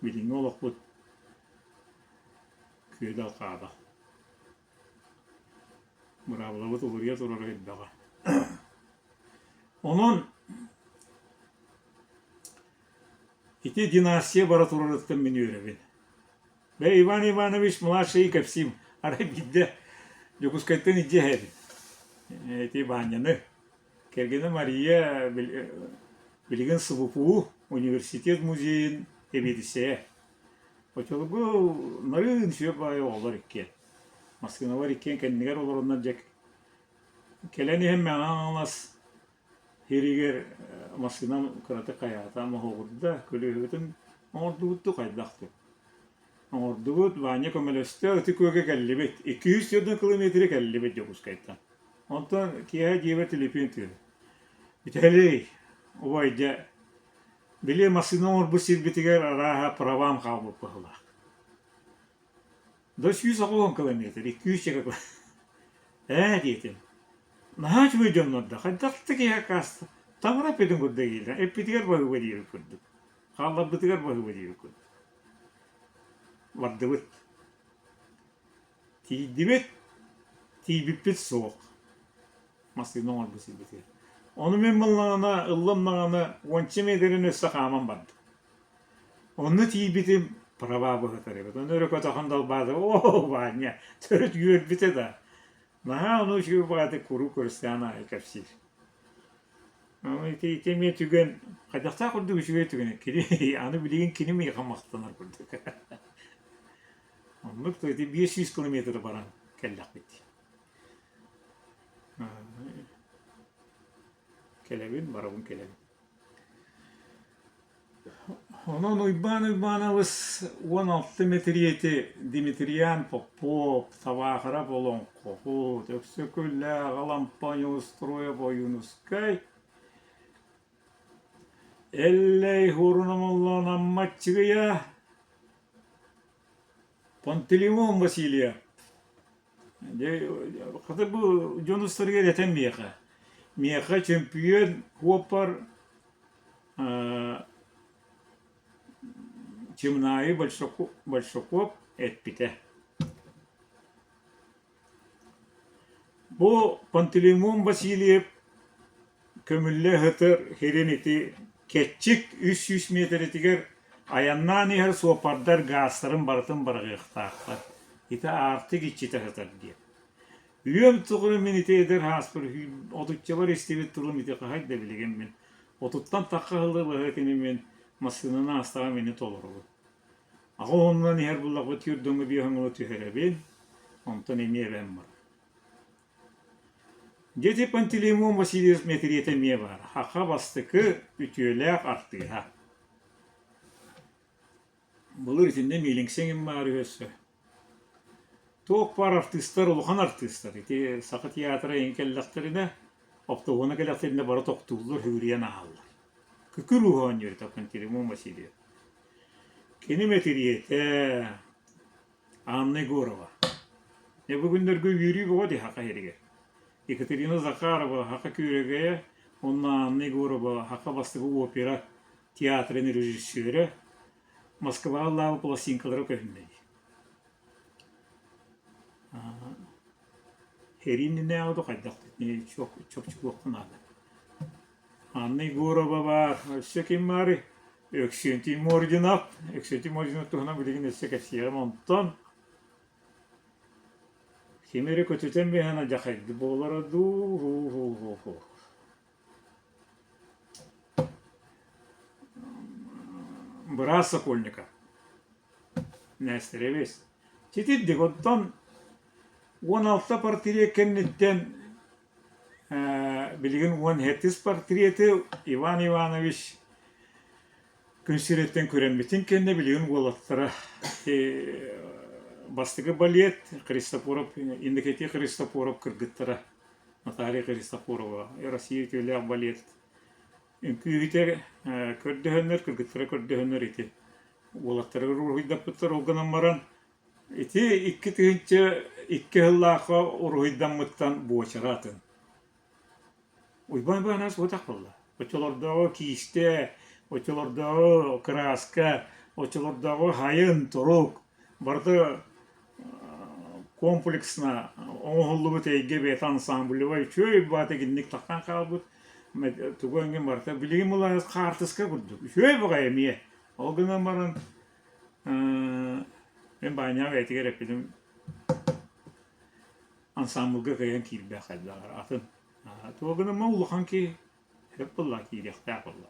билиҥҥи олохпут Күөдэл-хаадал. Быраабылабыт уларыйа турара элбэҕэ. Онон ити династия бара турарыттан мин үөрэбин. Бээ Иван Иванович младший кэпсиим. Арай биирдэ Дьокуускайтан илдьэ иһэбин. Ити Ваняны. Кэргэнэ Мария билигин СВПУ университет музейын сэбиэдиссэйэ. Оччолорго нарын сүөп баайы оҕолор иккиэн. Массыыналар иккиэн кэннигэр олороннор дьэ кэлэн иһэн Мэҥэ Хаҥалас сиригэр массыынам кыратык хайаата моһуогурда, көлүөһэбитин оҥордубут дуу хайдах дуу. Оҥордубут, Ваня көмөлөстө, Ытык Күөлгэ кэллибит. 204 километры кэллибит Дьокуускайтан. Онтон киэһэ дьиэбэр төлөпүөн тыаһа. Виталий, убай дьэ Били массыына оҥорбут сирбитигэр арааһа правам хаалбыт быһыылаах. Да 180 километр, 200 Ээ диэтим. Наһаа үчүгэй дьоннор да хайдах да киһи аккааста таҥара эппитин курдук дииллэр. Эппитигэр баһыыба диэбит курдук. Хаалларбытыгар баһыыба диэбит курдук. Бардыбыт. Тиийдибит. Тиийбиппит суох. Массыына оҥорбут сирбитигэр. Ону мин буллаҕына, ыллам даҕаны уонча миэтэрин өссө хааман бардым. Онно тиийбитим права быһытар эбит. Ону өрө көтөхөн далбаата, оо, Ваня, төрүт үөрбүтэ да. Наһаа ону үчүгэй баҕайытык куруук көрүстэҕин аайы кэпсиир. Ону ити, ити эмиэ түгэн, хайдахтаах курдук үчүгэй түгэн. Кини, аны билигин кини миэхэ махтанар курдук. Оннук да ити 500 километры баран кэллэхпит. Кэлэбин, барабын кэлэбин. Онон Уйбаан Уйбаанабыс 16 мэтириэти Дмитриан Попов, Табаахырап олоҥхоһут, Өксөкүлээх, Алампа Неустроев Ойуунускай, Эллэй Хуорун Омоллоон Амма Аччыгыйа, Пантелеймон Васильев Дьэ, хата бу дьон устарыгар этэн миэхэ. Миэхэ чөмпүйүөн куоппар Чымнаайы Большаков эппитэ. Бу Пантелеймон Васильев көмүллэ сытар сирин ити кэччик 300 миэтэрэтигэр айаннаан иһэр суоппардар гаастарын барытын быраҕыахтаахтар. Ити аартык иччитэ сытар диэн. Үөм тухары мин ити эдэр ааспар отуччабар истибит тылым ити хаһай да билигин мин отуттан тахха сылы быһа итини мин массыынаны аастаҕым ини толоробун. Аҕа уонунан иһэр буллахпыт түөрт биэс оҥоло түһэрэбин, онтон эмиэ эбэм бар. Дети Пантелеймон Васильевич мэтириэтэ эмиэ баар, саха бастакы үтүөлээх артыыһа. Былыр итиннэ миэлиҥсэ баар үһү өссө. Туох баар артыыстар, улахан артыыстар. Ити Саха театра эҥин кэллэхтэринэ, автобуһуна кэллэхтэринэ бары тохтууллар, үһүрүйэн ааһаллар. Күкүр ууһа оонньуур этэ Пантелеймон Васильев. Кини мэтириэтэ Анна Егорова. Дьэ бу күннэргэ үөрүү бөҕө дии саха сиригэр. Екатерина Захарова саха күөрэгэйэ уонна Анна Егорова саха бастакы опера театрын режиссера. Москваҕа ыллаабыт пластинкалара көһүннэ дии. Сэрии иннинээҕи дуу хайдах чопчулуохха наада. Анна Егорова баар, өссө ким баарый? Өксүөнтий Мординов. Өксүөнтий Мординов туһунан билигин өссө кэпсиэҕим. Онтон ким эрэ көтүтэн биһэн алдьархайдыы буолара дуу Быраас Сокольников. Нээстэрэбис. Ситирдик оттон 16 портрет кэнниттэн билигин 17 портреты Иван Иванович күн сириттэн күрэммитин кэннэ билигин уолаттара бастакы балет Христофоров Иннокентий Христофоров кыргыттара Наталья Христофорова Россия үтүөлээх балет үҥкүүһүтэ көрдөһөннөр кыргыттара көрдөһөннөр ити уолаттарыгар уруһуйдаппыттар ол гынан баран ити 2002 сыллаахха уруһуйдаммыттан буочара атын Уйбаан Баанаас уотах буолла. Оччолордооҕу киистэ, оччолордооҕу кырааска, оччолордооҕу хайын, турук барыта комплексно оҥоһуллубут эйгэ бэйэтэ ансамблевай үчүгэй баата итинник таххан хаалбыт тугу эҥин барыта билигин була хаартыска курдук үчүгэй баҕайы эмиэ ол гынан баран мин Баанньаҕа бэйэтигэр эппитим ансамблга кыайан киирбэх хайдаҕар атын туох гынан улахан киһи сөп буолла киириэхтээх буолла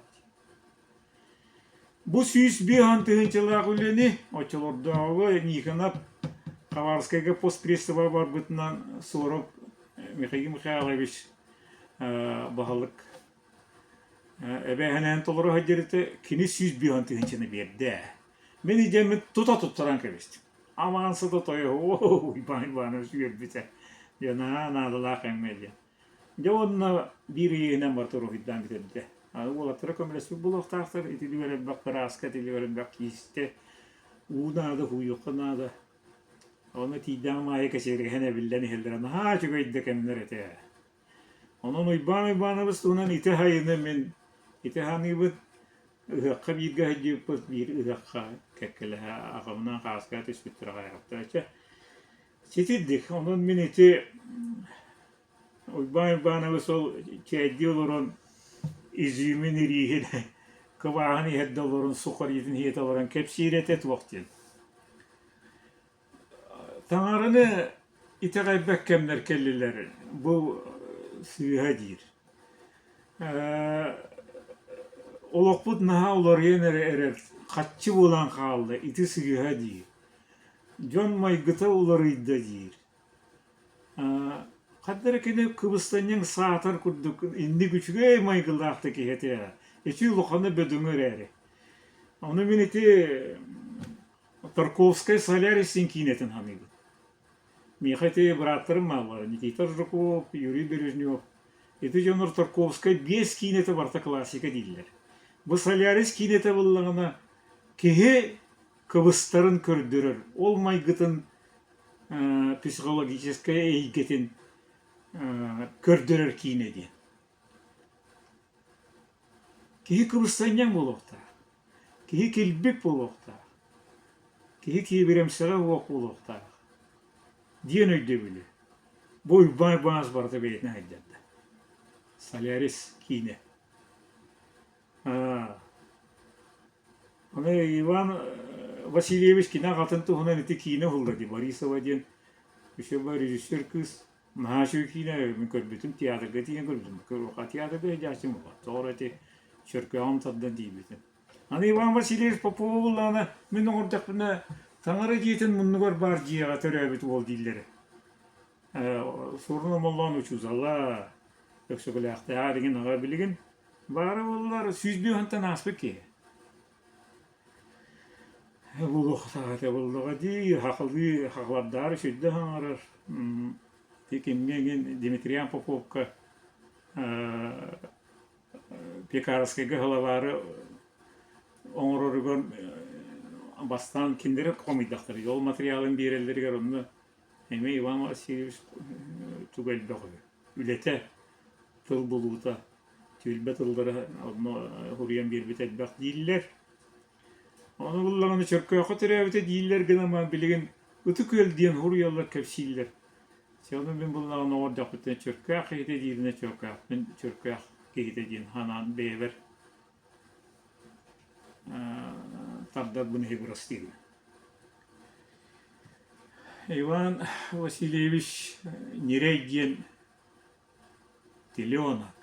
Бу 105 тыһыынчалаах үлэни оччолордооҕу Никонов Хабаровскайга постпредство барбытынан Соров Михаил Михайлович баһылык эбээһинэһин толоро сылдьар этэ, кини 105 тыһыынчаны биэрдэ. Мин идиэммин тута туттаран кэбистим. Амаан сыта тойо, оо, Уйбаан Иванович үөрбүтэ. Дьэ, наһаа наадалаах эҥмэ диэн. Дьэ уонна биир ыйыынан барыта уруһуйдаан бүтэрдэ. Аны уолаттара көмөлөспүт буолуохтаахтар, итилигэр элбэх кырааска, итилигэр элбэх киистэ, уу наада, һууйуохха наада. Онно тиийдэҕим аайы кэчигирэһэн эбиллэн иһэллэрэ наһаа үчүгэй да кэмнэр этэ. Онон Уйбаан Уйбаанабыс туһунан ити сайыны мин ити саныыбын. Ыһыахха бииргэ сылдьыбыппыт, биир ыһыахха кэккэлэһэ аҕабынаан хааскаҕа түспүттэрэ аҕыйахтара. Чэ, ситирдик. Онон мин ити Уйбаан Уйбаанабыс ол чээйдии олорон изюмин ирииһин кыбааһын иһэрдэ олорон сухариитын иһитэ олорон кэпсиир этэ туох диэн. Таҥараны итэҕэйбэт кэмнэр кэллилэр, бу сыыһа диир. Олохпут наһаа уларыйан эрэ эрэр, хаччы буолан хаалла, ити сыыһа диир. Дьон майгыта уларыйда диир. Ханна эрэ кини кыбыстанньаҥ саатар курдук инник үчүгэй майгылаах да киһи этэ. Ити улахана бөдөҥө эрээри. Ону мин ити Тарковскай Солярис диэн киинэтин саныыбын. Миэхэ ити бырааттарым бааллара Никита Жирков, Юрий Бережнев. Ити дьоннор Тарковскай биэс киинэтэ барыта классика дииллэр. Бу Солярис киинэтэ буоллаҕына киһи кыбыстарын көрдөрөр, ол майгытын психологическай эйгэтин көрдөрөр киинэ диэн. Киһи кыбыстанньаҥ буолуохтаах, киһи килбик буолуохтаах, киһи киэбирэмсэҕэ уох буолуохтаах диэн өйдөбүлү бу Уйбаан Уйбаанабыс барыта бэйэтинэн сылдьарда. Солярис киинэ. Аны Иван Васильевич кини аҕатын туһунан ити киинэ уһулла дии Борисова диэн үчүгэй режиссер кыыс наһаа үчүгэй киинэ мин көрбүтүм театрга тиийэн көрбүтүм Куруха театрга сылдьааччым буолла тоҕо ити чөркөөҕүм тардан тиийбитим Аны Иван Васильевич Попова буоллаҕына мин оҥордохпуна таҥара дьиэтин муннугар баар дьиэҕэ төрөөбүт уол дииллэрэ Суорун Омоллоон учуутала Өксөкүлээхтээҕэр игин аҕа билигин баара буоллар 105 ааспыт киһи. Буолуохтаах этэ буоллаҕа дии, хахалыы хахалардаары сүрдэ хаҥарар. Ити кимҥэ игин Дмитриан Поповка Пекарскайга сылабаары оҥороругар бастаан кинилэри хомуйдахтара. Ол материалын биэрэллэригэр онно эмиэ Иван Васильевич туга элбэх үһү. Үлэтэ, тыл булуута, түөлбэ тыллара онно суруйан биэрбит элбэх дииллэр. Ону буллаҕына Чөркөөххө төрөөбүтэ дииллэр гынан баран билигин Ытык Күөл диэн суруйаллар, кэпсииллэр. Чэ, ону мин буллаҕына оҥордохпуттан Чөркөөх киһитэ дииринэ Чөркөөхпүн Чөркөөх киһитэ диэн санаан бэйэбэр тардарбын иһи бырастыыбын. Иван Васильевич Ньирэй диэн теленок,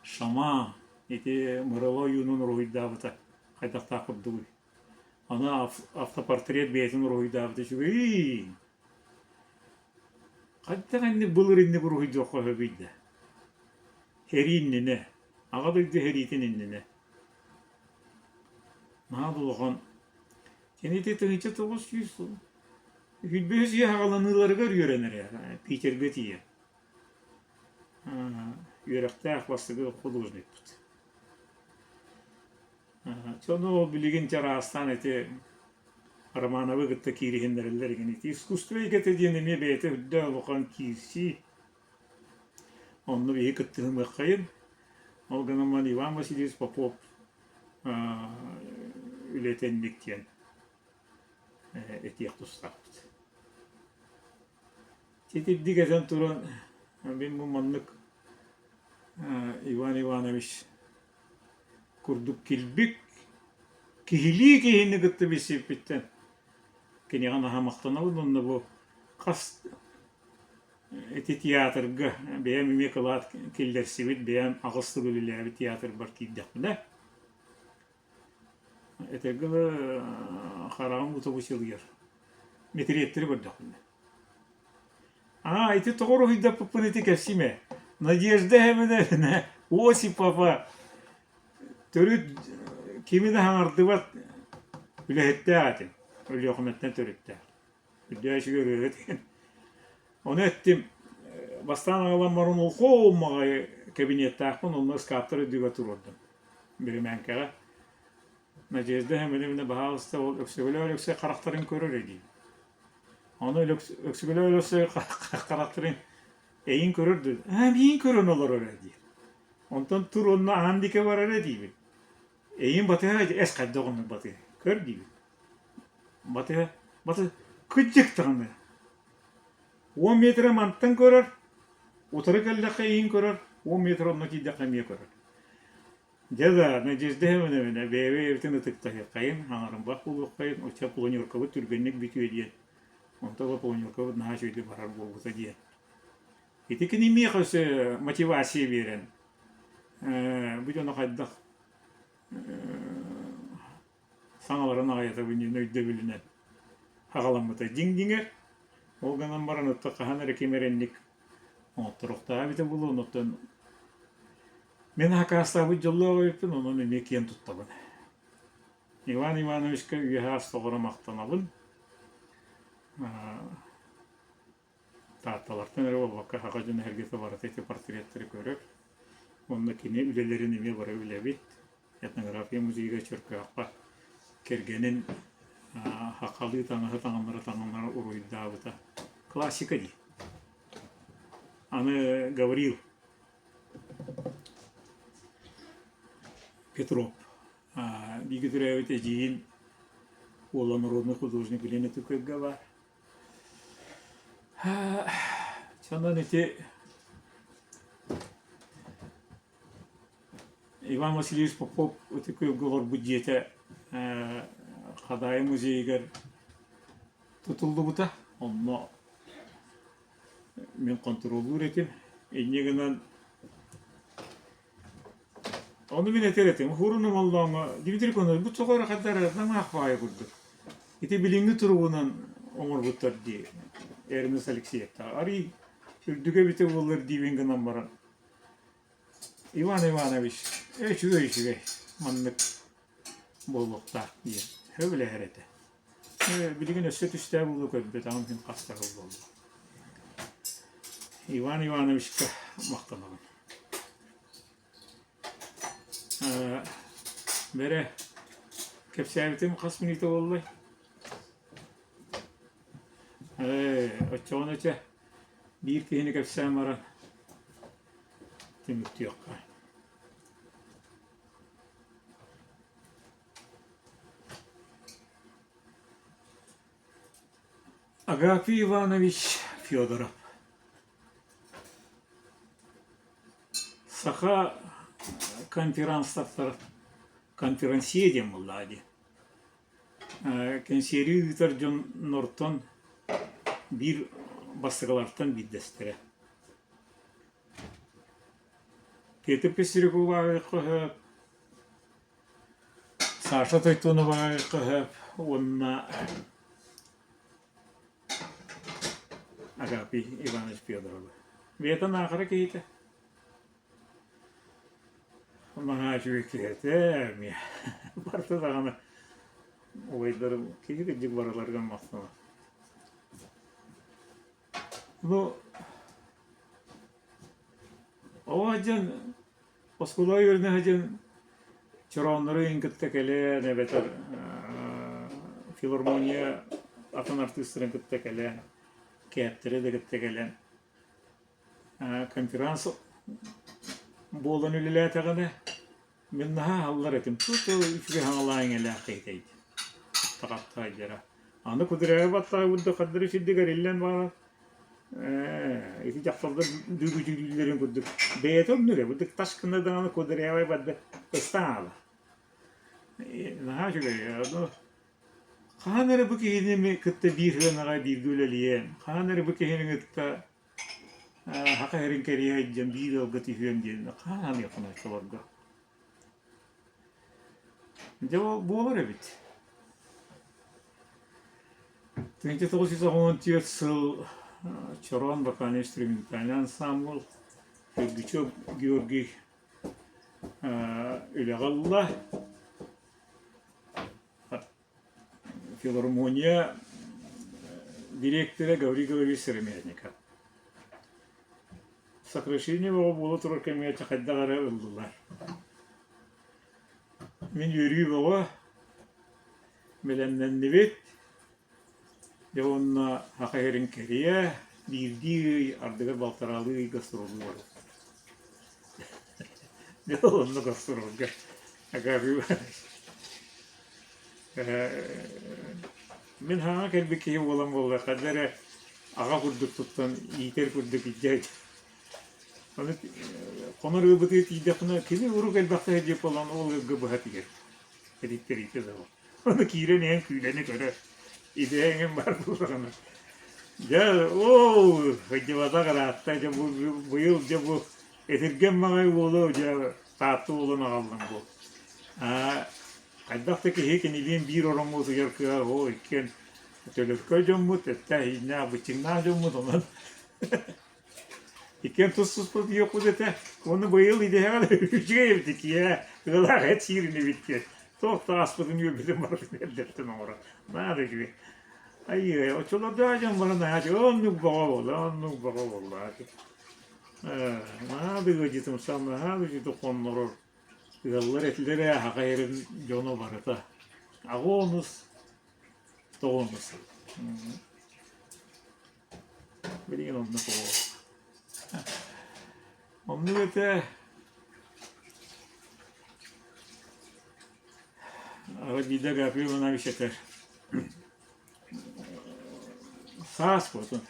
шаман ити Мырыла ойуунун уруһуйдаабыта хайдахтаах курдугуй. Аны автопортрет бэйэтин уруһуйдаабыта үчүгэйин. Хайдах инник былыр инник уруһуйдуохха сөбүй да? Сэрии иннинэ, Аҕа дойду сэриитин иннинэ. Наһаа да улахан Кини ити 1900 сүүрбэһис үйэ саҕаланыыларыгар үөрэнэрэ, Питергэ тиийэн. Үөрэхтээх бастакы художникпыт. Дьону ол билигин чараастаан ити Романовы кытта киириһиннэрэллэр игин ити искусство эйгэтэ диэн эмиэ бэйэтэ үрдэ улахан киирсии. Онно биһи кыттыһымыаххайын. Ол гынан баран Иван Васильевич Попов үлэтэ инник диэн этиэх тустаахпыт. Итирдик этэн туран мин бу маннык Иван Иванович курдук килбик, киһилии киһини кытта билсибиппиттэн киниэхэ наһаа махтанабын уонна бу хас ити театрга бэйэм эмиэ кылаат киллэрсибит, бэйэм аҕыс сыл үлэлээбит театрбар киирдэхпинэ этэргэ дылы хараҕым утубу сылыйар. Мэтириэттэри көрдөхпүнэ. Аа, ити тоҕо уруһуйдаппыппын ити кэпсиимэ. Надежда Семеновна Осипова төрүт кими да хаҥардыбат үлэһиттээх этим. Өлүөхүмэттэн төрүттээх. Үрдээ үчүгэй ырыаһыт диэн. Ону эттим, бастаан аҕалан баран олхоо маҕайы кабинеттаахпын, онно ыскааптар үрдүгэр туруордум. Биримээҥкэҕэ. Надежда Семеновна баһаалыста ол Өксөкүлээх Өлөксөй харахтарын көрөр дии. Ону Өксөкүлээх Өлөксөй харахтарын эйин көрөр дуу? Аа, миин көрөн олорор ээ диир. Онтон тур онно аан диэки барар ээ диибин. Эйин батыһа эс хайдах оннук батыһа. Көр диибин. Батыһа, батыһа, кырдьык даҕаны. 10 метрэ мантан көрөр, утары кэллэххэ эйин көрөр, 10 метр онно тиийдэххэ эмиэ көрөр. Дьэ да, Надежда Семеновна, бэйэ-бэйэбитин ытыктаһыаххайын, аҥарымбах буолуоххайын, оччо планеркабыт түргэнник бүтүө диэн. Онто да планеркабыт наһаа үчүгэйдик барар буолбута диэн. Ити кини миэхэ өссө мотивация биэрэн, бу дьону хайдах саҥаларын аҕыйатабын диэн өйдөбүлүнэн аҕаламмыта дьиҥ-дьиҥэр. Ол гынан баран оттон хаһан эрэ ким эрэ инник оҥотторуохтааҕа эбитэ буолуо, оннуттан мин акаастаабыт дьоллоох эбиппин, онон эмиэ киэн туттабын. Иван Ивановичка үөһэ ас тоҕоро махтанабын. Таатталартан эрэ буолбакка, саха дьоно эһэргитэ барыта ити портреттэри көрөр. Уонна кини үлэлэрин эмиэ бары билэбит. Этнография музейыгар Чөркөөххө кэргэнин сахалыы таҥаһы таҥыннара таҥыннара уруһуйдаабыта. Классика дии. Аны Гаврил Петров бииргэ төрөөбүт эдьиийин уола народный художник Елена Тукайга баар. Сонон ити Иван Васильевич Попов Ытык Күөлгэ олорбут дьиэтэ Хадаайы музейыгар тутуллубута. Онно мин хонтуруоллуур этим. Инньэ гынан Ону мин этэр этим, Уһуурун Омоллооҥҥо Дмитрий Кононович бу тоҕо эрэ хайдах эрэ намыһах баҕайы курдук. Ити билиҥҥи туругунан оҥорбуттар дии Эрнест Алексеевтаах. Арыый үрдүгэ эбитэ буоллар диибин гынан баран Иван Иванович үчүгэй үчүгэй маннык буолуохтаах диэн сөбүлэһэр этэ. Билигин өссө түстээх буолуо көрбөтөҕүм иһин хас да сыл буолла. Иван Ивановичка махтанабын. Бэрэ, кэпсээбитим хас мүнүүтэ буоллай? Ээ, оччоҕуна чэ, биир киһини кэпсээн баран түмүктүөххэ. Агафий Иванович Федоров Саха конференцтар конференция диэн буоллаҕа дии. Кэнсиэри ыытар дьоннортон биир бастакылартан биирдэстэрэ. Петр Пестряков Саша Тойтонова уонна Агапий Иванович Федорова. Бэйэтэ Наахара киһитэ. Наһаа үчүгэй киһи этэ эмиэ. Барыта даҕаны убайдарым киһи кырдьык барыларыгар махтанар. Ну, оҕо дьон оскуолаҕа үөрэнэ сылдьан чорооннору иһин кытта кэлэн эбэтэр филармония атын артыыстарын кытта кэлэн, кээптэри да кытта кэлэн конференц буолан үлэлээтэҕинэ Мин наһаа аһыллар этим, ту-ту үчүгэй хаҥалаах иҥэлээх киһитэй Тахаттаайдара. Аны кудряйы баттаҕа курдук хардары сирдик эриллэн баран ээ ити дьахталлар дүгүтүүллэрин курдук бэйэтэ оннук эбит тас гына даҕаны кудрявай барда ыстаан аала. Наһаа үчүгэй ону хаһан эрэ бу киһини кытта биир сыанаҕа бииргэ үлэлиэм, хаһан эрэ бу киһини кытта Саха сирин кэрийэ сылдьан биир ыалга түһүөм диэн хаһан аныаххын оччолорго. Дьэ ол буолар эбит. 1994 сыл Чороон вокально-инструментальный ансамбль Үргүчү Георгий үлэҕэ ылла. Филармония дириэктэрэ Гаврил Гаврильевич Сыромятников. Сокращение бөҕө буола турар кэмҥэ чэ хайдах эрэ ыллылар. Мин үөрүү бөҕө бэлэмнэннибит. Дьэ уонна саха сирин кэрийэ биирдии ый, ардыгар балтараалыы ыйга суруллуу барар. Дьэ онно гастролга Агапий Иванович Мин хаҥа кэлбит киһи буолан буолла, ханна эрэ аҕа курдук туттан, иитэр курдук илдьэ Ону хонор ыалбытыгар тиийдэхпинэ, кини урук элбэхтэ сылдьар буолан ол ыалга быһа тигэр. Этиттэриитэ да ол. Ону киирэн иһэн күүлэни көрөр. Идэ эҥин баар буоллаҕына. Дьэ, оо, сылдьыбатах ыраатта, дьэ бу быйыл дьэ бу этиргэн маҕай уолу дьэ Таатта уолун аҕаллым бу. Аа, хайдах да киһи кинилиин биир ороҥҥо утуйар кыаҕа оо иккиэн төлөркөй дьоммут, эттээх-ииннээх, быччыҥнаах дьоммут, онон иккиэн тус-туспа утуйуохпут этэ. Уонна быйыл идэһэҕэ да үчүгэй эбит иккиэ ыалаах эт сиир инибит диэн. Туох да аспытын-үөлбүтүн барытын эрдэттэн оҥорон. Наада үчүгэй. Айыы, оччолордоох дьон бары наһаа оннук бөҕө буолла, оннук бөҕө буолла. Наһаа да ыалдьытымсах, наһаа да үчүгэй хоннорор ыаллар этилэр ээ аҕа эрин дьоно барыта. Аҕа онус, тоҕо онус. Билигин оннук оҕо. Оннук этэ. Аҕа Агафья Иванович этэр. Саас буолтун.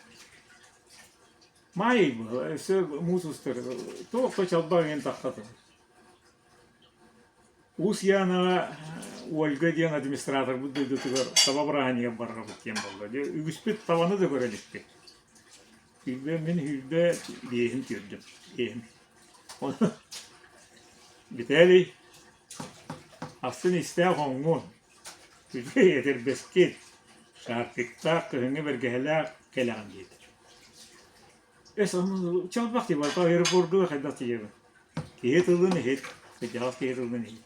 Маай өссө муус устар туох да чалбах иҥин тахсатын. Уус Янаҕа Ольга диэн администраторбыт дойдутугар таба бырааһынньыгар барарбыт диэн буолла. Дьэ үгүспүт табаны да көрө иликпит. Сүүрбэ мин 25-ин түөрдүм. Биэһин. Ону Виталий астын истээх хоҥҥун, үчүгэй этэрбэскит, шарфиктаах, кыһыҥҥы бэргэһэлээх кэлэҕин диэтэ. Эс ону чалбах дии барыта аэропорга хайдах тиийэбин? Киһи тылын иһит, кырдьаҕас киһи тылын иһит.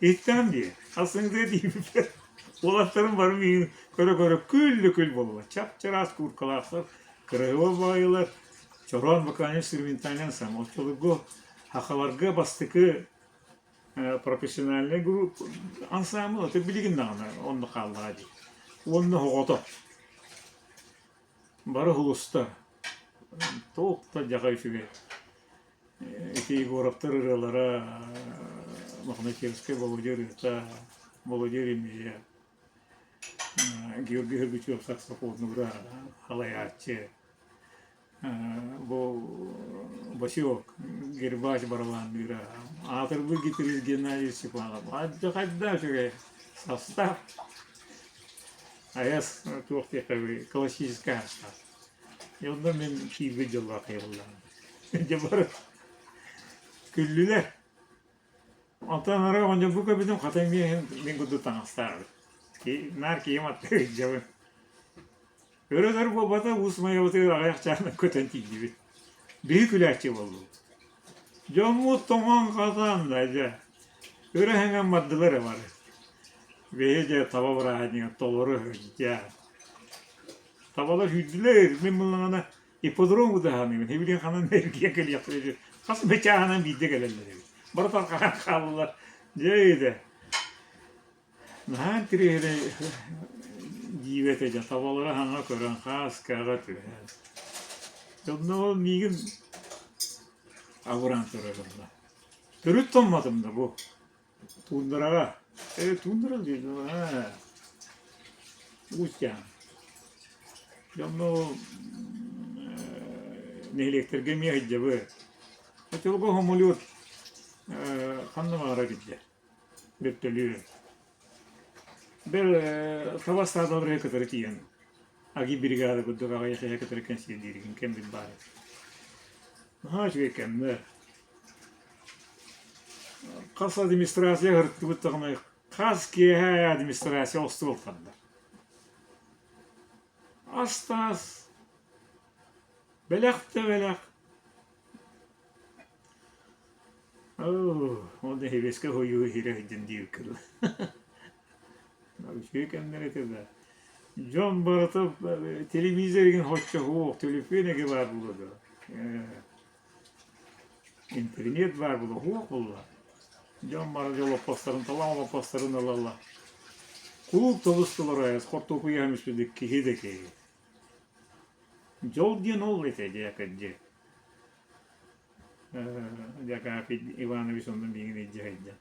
Иһиттэҕим дии, хасыҥдыа тиийбиппэр уолаттарым бары миигин көрө-көрө күл да күл буоллулар. Чап-чараас кууркалаахтар, кыраһыабай баҕайылар, чороон вокальнай инструментальный ансамбль. Оччолорго сахаларга бастакы профессиональный группа ансамбль, это билигин даҕаны онно хааллаҕа дии. Уонна оҕото. Бары уһулуста. Туох да дьаҕа үчүгэй. Ити Егоровтар ырыалара Мохначевскай Володя ырыата, Володя Ремея. Георгий Горбачев саксофоннуура халайааччы бу Васек Гербач барабанныыра аатырбыт гитарист Геннадий Степанов хайдах үчүгэй састаап айас туох диэххэ классическай састаап и онно мин киирбит дьоллоох киһи дьэ бары күллүлэр Онтон арай оҕонньорбун көрбүтүм, хата эмиэ мин курдук таҥастаах эбит. Наар киһим аттыгар илдьэбин. Өрө-өтөр буолбата, Уус Майабытыгар аҕыйах чааһынан көтөн тиийдибит. Биһи күлээччи буоллубут. Дьоммут тоҥон-хатан да дьэ, өрө эһэҥэн бардылар эрэ бары. Биһи дьэ таба бырааһынньыгын толору сылдьа. Табалар сүүрдүлэр, мин буллаҕына Ипподром удаһаныгын эбилин ханан эргийэн кэлиэхтэрэ үһү. Хас эмэ чааһынан биирдэ кэлэллэр эбит. Бары тарҕаһан хааллылар. Дьэ өйдө. Наһаа интириэһинэй дьиибэ этэ дьэ табалара хаҥа көрөн хааскаҕа түһэн. Онно ол миигин абыраан турар онно. Төрүт томмотум да бу. Туундараҕа. Ээ, туундара диэн ээ. Уустаан. Дьонно нэһилиэктэргэ эмиэ сылдьабыт. Оччолорго самолет ханна баҕарар кэллэ. Бөртөлүөт. Бэл таба ыстаадаларыгар кытары тиийэн аги бригада курдук аҕыйах киһи кытары кэнсиэрдииргин кэммит баар этэ. Наһаа үчүгэй кэмнэр. Хас администрация ыһыртыбыт даҕаны хас киэһэ администрация остуол тардар. Ас-таас, бэлэх да бэлэх. Оо, ол да иһибэскэ уһуйуу иһирэ сылдьан диир кылы. Үчүгэй кэмнэр этэ да. Дьон барыта телевизор игин хоччо суох, төлөпүөн эгэ баар буолуо дуо? Интернет баар буолуо суох буолла. Дьон бары олоппосторун талан олоппосторун ылаллар. Кулууп тобус толору хортуоппуй аһын испит киһи да киһи. Дьол диэн ол этэ дьэ кырдьык. Дьакаапый Иванович онно миигин илдьэ сылдьан.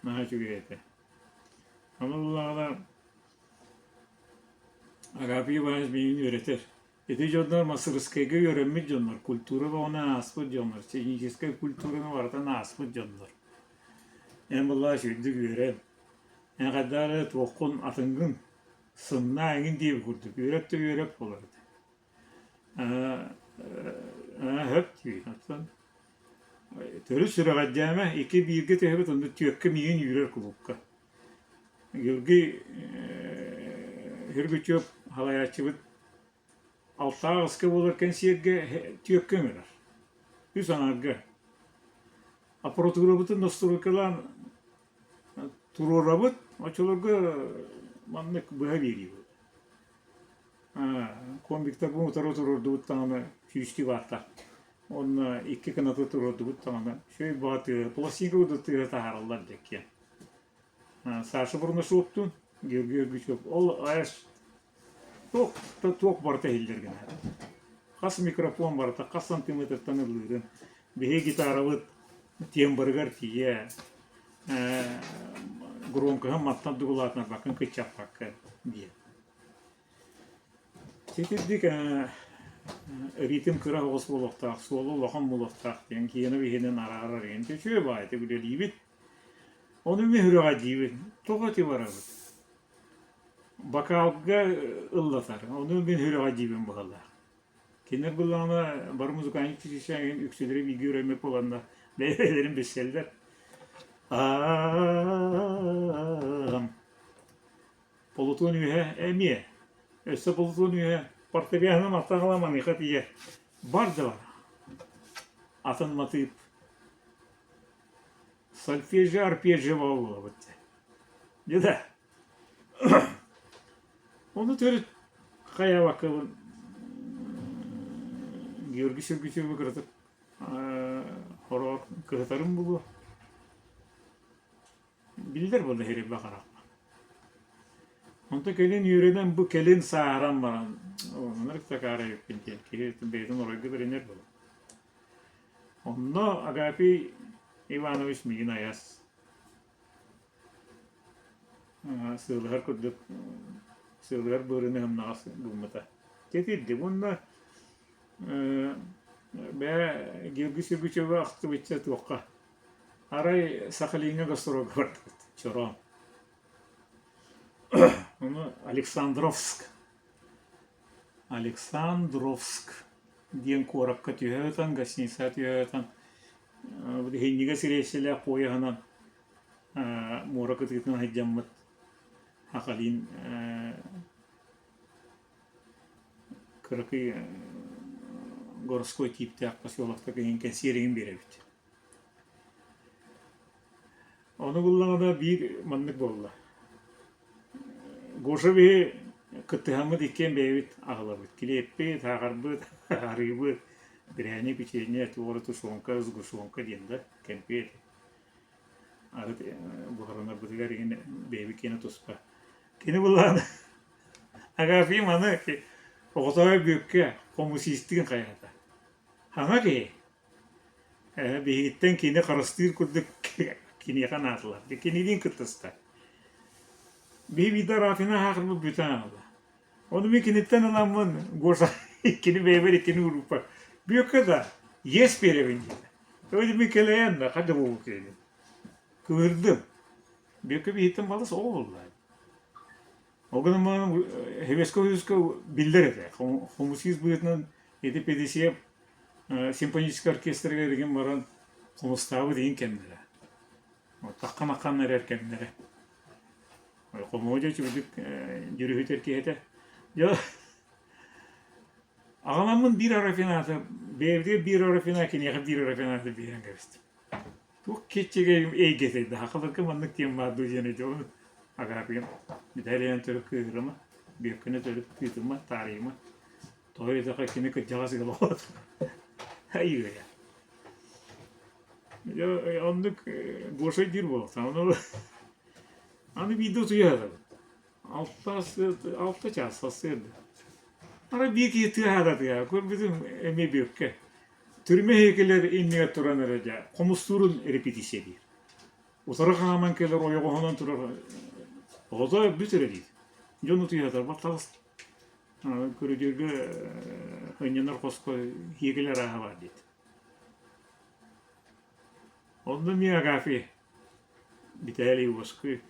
Наһаа үчүгэй этэ. Аны буллаҕына Агапий Иванович миигин үөрэтэр. Ити дьоннор мастарыскыайга үөрэммит дьоннор, культура бөҕөнү ааспыт дьоннор, техническэй культураны барытын ааспыт дьоннор. Эн буллаҕа үчүгэйдик үөрэн, эн хайдах эрэ туоххун атыҥҥын сымнаа эҥин диэбит курдук үөрэт да үөрэт буолар этэ. Сөп диибин оттон төрүт сүрэҕэлдьээмэ икки бииргэ түһэбит онно түөккэ миигин үүрэр кулуупка. Георгий Хиргичев салайааччыбыт алтаҕа аҕыска буолар кэнсиэргэ түөккэ ыҥырар. Үс аҥарга. Аппаратурабытын настройкалаан туруорабыт, оччолорго маннык быһа биэрии буолар. Комбиктарбын утары туруордубут даҕаны сүүстүү баартаах. Уонна икки кынаты туруордубут даҕаны үчүгэй баҕа тыаһа, пластинка курдук тыаһа таһаараллар дьэккиэн. Саша Бурнашовтуун, Георгий Георгиевич ол АЭС туох туох барыта иһиллэр гына. Хас микрофон барыта хас сантиметртан ыллыырын, биһиги гитарабыт тембрыгар тиийэ громкоһын мантан дугулаатынарбаккын кыччаппакка диэн. Ситирдик ритм кыра оҕус буолуохтаах, суола улахан буолуохтаах диэн киэнэ иһинэн араарар иһин үчүгэй баҕайытык үлэлиибит. Ону эмиэ сүрэҕэлдьиибит. Тоҕо ити барабыт? Бакаалга ыллатар, ону мин сүрэҕэлдьиибин быһалаах. Кинилэр буллаҕына бары музыкальнай училище үксүлэрэ бииргэ үөрэммит буоланнар бэйэ-бэйэлэрин билсэллэр. Аам Полутуон үөһэ эмиэ, өссө полутуон үөһэ фортепиано маттаҕала маныаха тиийэ бар да бар. Атын матыып сольфеджио арпеджио буолабыт дьэ да Ону төрүт хайаабаккабын Георгий Сергучевы кыратык хороҕор кыһытарым буолуо. Биллэр буолла иһирийбэх харахпар. Онтон кэлин үөрэнэн бу кэлин сааһыран баран ынырык такаара эбиппин диэн киһи бэйэтин оройго бэринэр буолар. Онно Агапий Иванович миигин айас сыалыһар курдук Сыалыгар быарын ыһымнаҕас гыммыта. Тэтирдим уонна бээ Георгий Сергучевы ахтыбычча туохха арай Сахалиҥҥа гастролга бардыбыт Чороон. Ону Александровск Александровск диэн куоракка түһэ сытан, гостиницаҕа түһэ сытан иһинньигэс рейсэлээх пуойаһынан муора кытыытынан сылдьаммыт Сахалин кыракый городской тииптээх поселоктарга иһин кэнсиэр иһин биэрэбит. Ону буллаҕына биир маннык буолла. Гоша биһи кыттыһаммыт иккиэн бэйэбит аһылабыт. Килиэппит, ааҕарбыт, арыыбыт, бирээнньик, печенье, туох эрэ тушенка, сгущенка диэн да, кэмпиэт. Арыт буһарынарбытыгар игин бэйэбит киэнэ туспа. Кини буллаҕына Агафья маны оҕотоой Бүөккэ хомусистыын хайаата. Хаҥа киһи Биһигиттэн кини харыстыыр курдук киниэхэ анаатылар. Кинилиин кыттыста. Биһи биирдэ Рафина аһаахырбыт бүтэн аҕалла. Ону мин киниттэн ыламмын Гоша иккини бэйэбэр иккини ууруппар Бүөккэ да иэс биэрэбин диэтэ. Ой мин кэлэйэн да хайда буолбут киһини. Кыыһырдым. Бүөккэ биһиттэн балыс оҕо буолла. Ол гынан баран Хевеско Хевеско биллэр этэ. Хомусист быһыытынан ити Педисиев симфоническай оркестрга илигин баран хомустаабыт иһин кэмнэрэ. Таххан-аххан эрэр кэмнэрэ. Хомуһу дьэ үчүгэйдик дьүрүһүтэр киһи этэ. Дьэ аҕаламмын биир арафинаты, бэйэбитигэр биир арафина, киниэхэ биир арафинаты биэрэн кэбистим. Туох киччигэй эйгэтэй да сахаларга маннык диэн баар дуу диэн өйдөбүл Агааппыйам Виталийан төрүт кыыһырыма, Бүөккэни төрүт тыытыма, таарыйыма. Тоҕо диэтэххэ кини кырдьаҕас ыал оҕото. Айыыйа. Дьэ оннук Гоша диир буолуохтаах. Ону аны биирдэ утуйа сытабыт. Алта алта чаас сарсыарда. Арай биир киһи тыаһаата тыаһа. Көрбүтүм эмиэ Бүөккэ. Түрмэ иһикилэр иннигэр туран эрэ дьэ хомустуурун репетициялиир. Утары хааман кэлэр ойоҕоһунан турар оҕото бүт эрэ диир. Дьон утуйа сытар таҕыс көрүдүөргэ ынньанар хоско иһикилэр арааһа баар диэт. Онно эмиэ Агафья Виталий уоскуй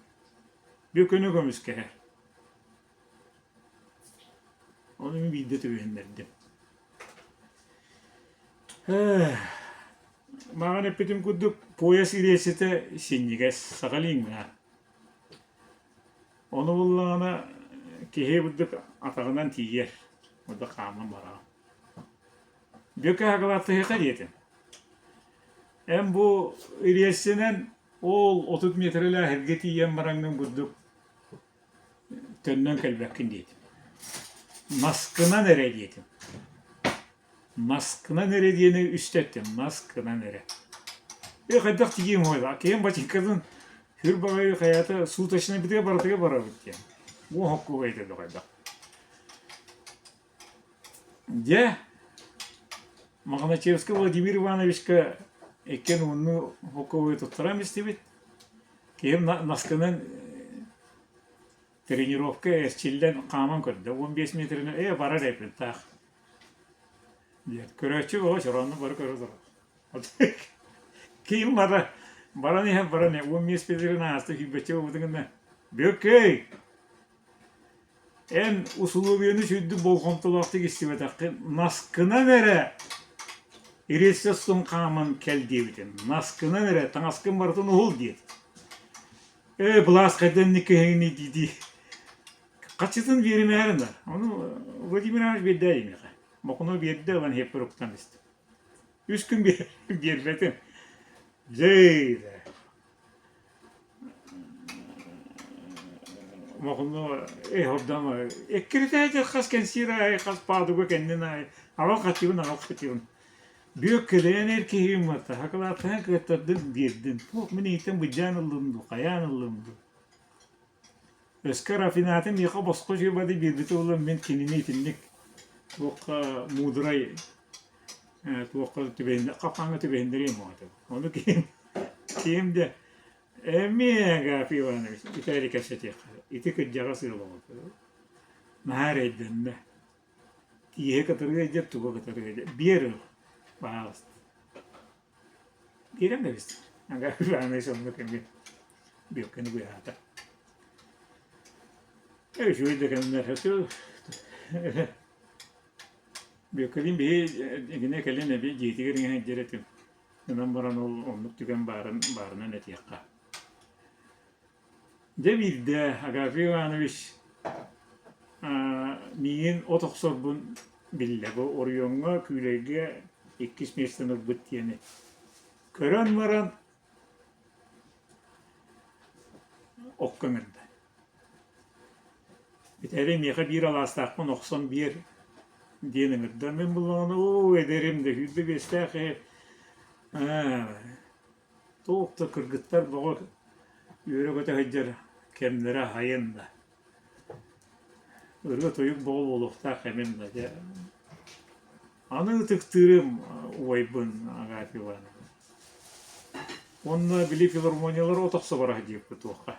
Бүкүнү көмүскэһэр. Ону мин биирдэ түбэһиннэрдим. Мааҕын эппитим курдук, пояс ириэситэ синньигэс, Сахалиҥҥа. Ону буллаҕына киһи бурдук атаҕынан тиийэр, бурдук хааман бараҕын. Бүөккэ акылааттаһыахха диэтим. Эн бу ириэссэнэн ол 30 миэтэрэлээх эргэ тиийэн бараҥҥын бурдук Төннөн кэлбэккин диэтим. Маскынан эрэ диэтим. Маскынан эрэ диэни үстэ эттим. Маскынан эрэ. Ээ хайдах тиийиэм уһуйла. Киһим бачыыккатын сүр баҕайы хайата суточнайбытыгар барытыгар барабыт диэн. Уоһуккуга этэ да хайдах. Дьэ, Мохначевскай Владимир Ивановичка иккиэн уоннуу хоккобуйу туттаран истибит. Киһим наскынан тренировка эрчиллэн хааман көрдө. 15 метринэн ээ барар эбиппин таах диэт. Көрөөччү бөҕө чороонну бары көрө турар. Киһим бара баран иһэн баран 15 метрин ааста сүүрбэччэ буолбутун гына Бүөккэй Эн усулуобуйаны сүрдүк болҕомтолоохтук истибэтэххин, наскынан эрэ рельсэ хааман кэл диэбитим. Наскынан эрэ таҥаскын барытын уһул диэт. Ээ, былаас хайдах инник киһигиний дии-дии. Хаччытын биэримээрин да. Ону Владимир Иванович биэрдэ миэхэ. Мохуну биэрдэ ылан иһиппэр уктан истим. Үс күн биэрбэтим. Дьэ, Мохуну эһордом эккирэтээдэр хас кэнсиэр аайы хас паадуга кэннин аайы аҕал хачыбын аҕал хачыбын бүөк кэлэйэн эр киһим барта хакылааттаһан кыаттардым биэрдим туох мин иһиттэн быдьаан ыллым дуу хайаан ыллым дуу өскө рафинаты миэхэ босхо дьыбады биэрбитэ буолан мин кинини итинник туохха муударай туохха түбэһиннэ хапхаҥҥа түбэһиннэриэм этэ ону киһим киһим дьэ эмиэ Агафий Иванович Виталий кэпсэтиэххэ ити кырдьаҕас ыал оҕото. Наһаа эрэйдэннэ. Тииһэ кытарыа дьэ туга кытарыа дьэ биэр ыл, баҕаалыста. Биэрэн да эбистэр. Ага Иванович оннук эмиэ Бүөккэни быыһаата. Үчүгэй да кэмнэр Бүөккэлиин биһи игинэ кэлин эбии дьиэтигэр иҥэ сылдьар этим. Гынан баран ол оннук түгэн баарын баарынан этиэххэ. Дьэ биирдэ Агафий Иванович миигин от охсорбун биллэ. Бу оройуоҥҥа Күүлэйгэ иккис миэстэни ылбыт диэни көрөн баран окко ыҥырда. Битээлий миэхэ биир алаастаахпын охсон биэр диэн ыҥырда. Мин буллаҕына оо эдэрим да 25-тээх киһи Туох да кыргыттар бөҕө үөрэ-көтө сылдьар кэмнэрэ аһайан да, ырыа-тойук бөҕө буолуохтаах кэмим да дьэ. Аны ытыктыырым убайбын Агафья Ивановна. Уонна били филармониялар от охсо барар диэбиппит туохха.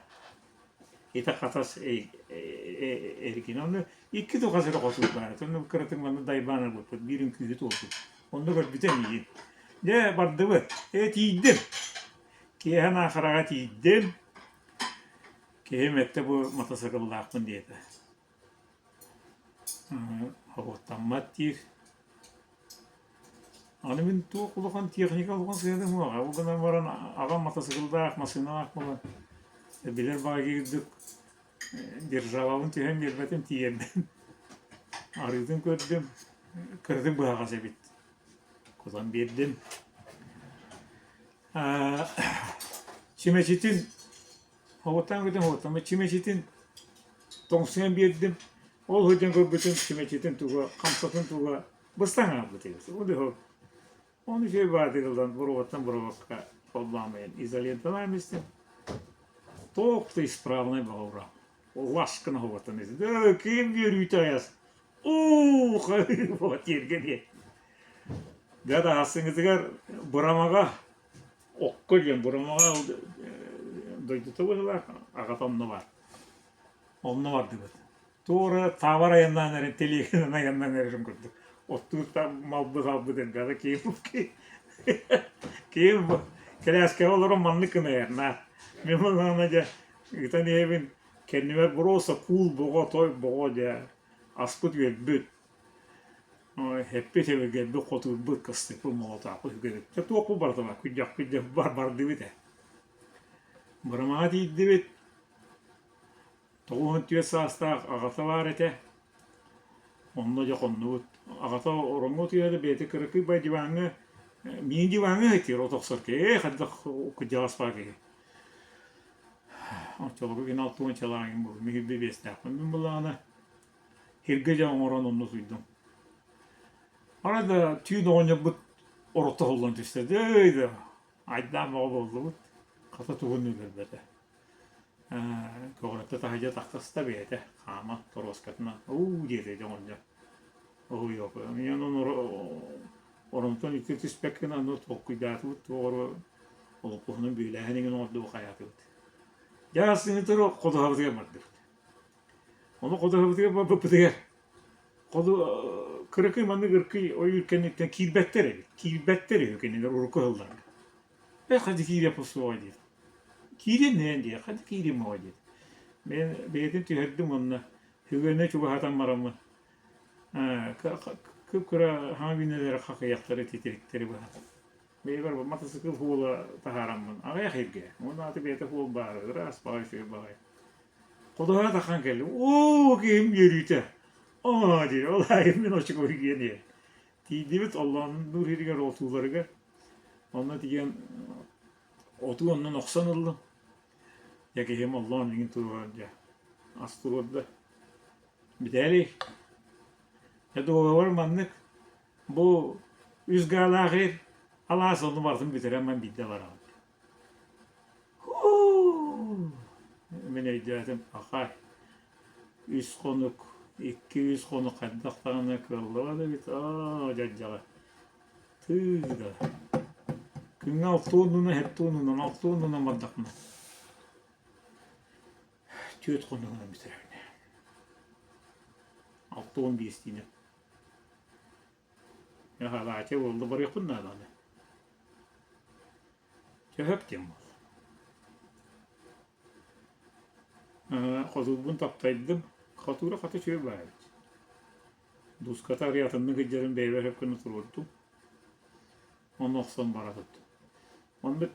Ити хатас эргин. Ону икки тухас эрэ хотуур баара. Онно кыратык манна дайбаан ылбыппыт. Биир үҥкүүһүт уолбут. Онно көрбүтэ миигин. Дьэ, бардыбыт. Ээ, тиийдим. Киэһэ Наахараҕа тиийдим. Киһим эттэ бу матасыкыллаахпын диэтэ. Оҕуттаммат диир. Аны мин туох улахан техника улахан сыаным суоҕа. Ол гынан баран аҕам матасыкыллаах, массыыналаах буолан билэр баҕайы курдук державабын түһэн биэрбэтим тиийэрбин. Арыытын көрдүм, кыратык быһаҕас эбит. Кутан биэрдим. Чүмэчитин Оҕуттаан көтөн оҕуттаммыт чүмэчитин тоҥсуйан биэрдим. Ол сылдьан көрбүтүм чүмэчитин туга, хамсатын туга быстан хаалбыт эбит. Ол иһин ону үчүгэй баҕайытык ылан боруобаттан боруобакка холбоомайын изоленталаан истим. Туох да исправнай баҕа лас гына оҕуттан истим. Ким үөрүүтэ айас уу тиэргэ диэн. Дьэ таһассыҥытыгар Бырамаҕа Окко диэн Бурамаҕа дойдута быһыылаах, аҕата онно баар. Онно бардыбыт. Туора таабар айаннаан эрэн, тэлиэгэнэн айаннаан эрэрин курдук. Оттуур малбыт албыт элбэҕи киһи киһи кэлээскэҕэ олорон маннык гына айаннаа. Мин манна дьэ ыытан иһэбин, кэннибэр боруоса куул боҕо, той боҕо дьэ аспыт үөрбүт. Эппит эбэргэрбит, хотуурбут, кыстыкпыт, молотоохпут үгэбит. Дьэ туохпут барыта баар, күрдьэхпит дьэ бар бардыбыт ээ. Бырамаҕа тиийдибит, 94 саастаах аҕата баар этэ. Онно дьэ хоннубут. Аҕата ороҥҥо утуйар да бэйэтэ кыракый бай диваҥҥа, миин диваҥҥа иһитиир от охсор киһи, ээ хайдах кырдьаҕас баар киһи. Оччолорго кини алтыанчалаах игин буолуо, мин биэстээхпин. Мин буоллаҕына Сиргэ дьэ оҥорон онно утуйдум. Арай да түүн оҕонньорбут орото уһуллан түстэ. Дьэй да айдаан бөҕө буоллубут. Хата тугун өлөрбөтө. Көҕүрэттэ таһырдьа тахсыста бэйэтэ хаама торуоскатынан уу диэтэ дьэ оҕонньор. Уһуйуоку. Мин онон оронтон икки түспэккэ гына ону толкуйдаатыбыт туох эрэ олоппоһунан бүөлээһин эҥин оҥордубут хайаатыбыт. Дьэ астыҥытыр ходуһабытыгар бардыбыт. Ону ходуһабытыгар барбыппытыгар ходу кыракый маннык ыркый ойуур кэнниттэн киирбэттэр эбит. Киирбэттэр үһү кинилэр урукку сылларга. Э хадьы киириэх суоҕа диир. Киириэн нээн диир, хадьы киириэм оҕо диир. Мен бэйэтин түһэрдим уонна үгэнэ чугаһатан бараммын кып-кыра хаҥа үүнэлэри хахыйахтары титириктэри быһан. Бэйэбэр матасыкыл хуола таһаараммын аҕыйах иргэ. Уонна аты бэйэтэ хуол баара, ыраас баҕайы үчүгэй баҕайы. Ходуһаҕа таххан кэллим. Оо, киһим үөрүүтэ. Оо диир, ол аайы мин очукуй диэн иһэр. Тиийдибит оллооннуур сиригэр отууларыгар. Онно тиийэн отуу оннун охсон ыллым. Дьэ киһим оллоон миигин туруоран дьэ ас туруорда. Битээлий, дьэ дуогабар маннык бу үс гаалаах ир алаас онну барытын бүтэрэн ман биирдэ барабын. Мин өйдөөтүм, пахай, үс хонук, икки-үс хонук хайдах даҕаны кыаллыбат эбит, оо, дьадьаҕа, тыы да. Күҥҥэ алта уонунан, сэттэ уонунан, алта уонунан бардахпына, түөрт хонугунан бүтэрэбин. 65 диинэ. Хаалааччы буолла барыахпын наада аны. Чөһөп диэн буолла. Хотуурбун таптайдым. Хотуура хата үчүгэй баар эбит. Дууската арыый атыннык сылдьарын бэйэбэр сөп гына туруордум. Ону охсон бара турдум. Оннук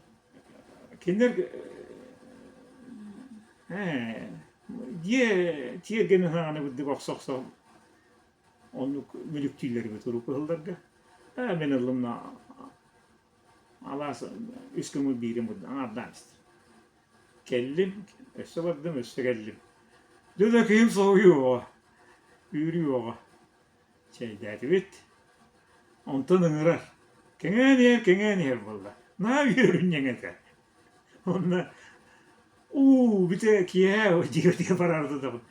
кинилэр ээ дьиэ тиэргэн ыһааҕына бурдук охсо-охсо оннук мүлүктүүллэр эбит урукку сылларга. Ээ мин ыллым алаас үс көҥүл биирин аҥаардаан истим. Кэллим, өссө бардым, өссө кэллим. Дьэ да киһим соһуйуу оҕо, үүрүү оҕо. Чэйдээтибит. Онтон ыҥырар. Кэҥээн иһэр, кэҥээн иһэр буолла. Наһаа үөрүнньэҥ этэ. Онно уу бүтэ киэһэ дьиэтигэр бараары сытабын.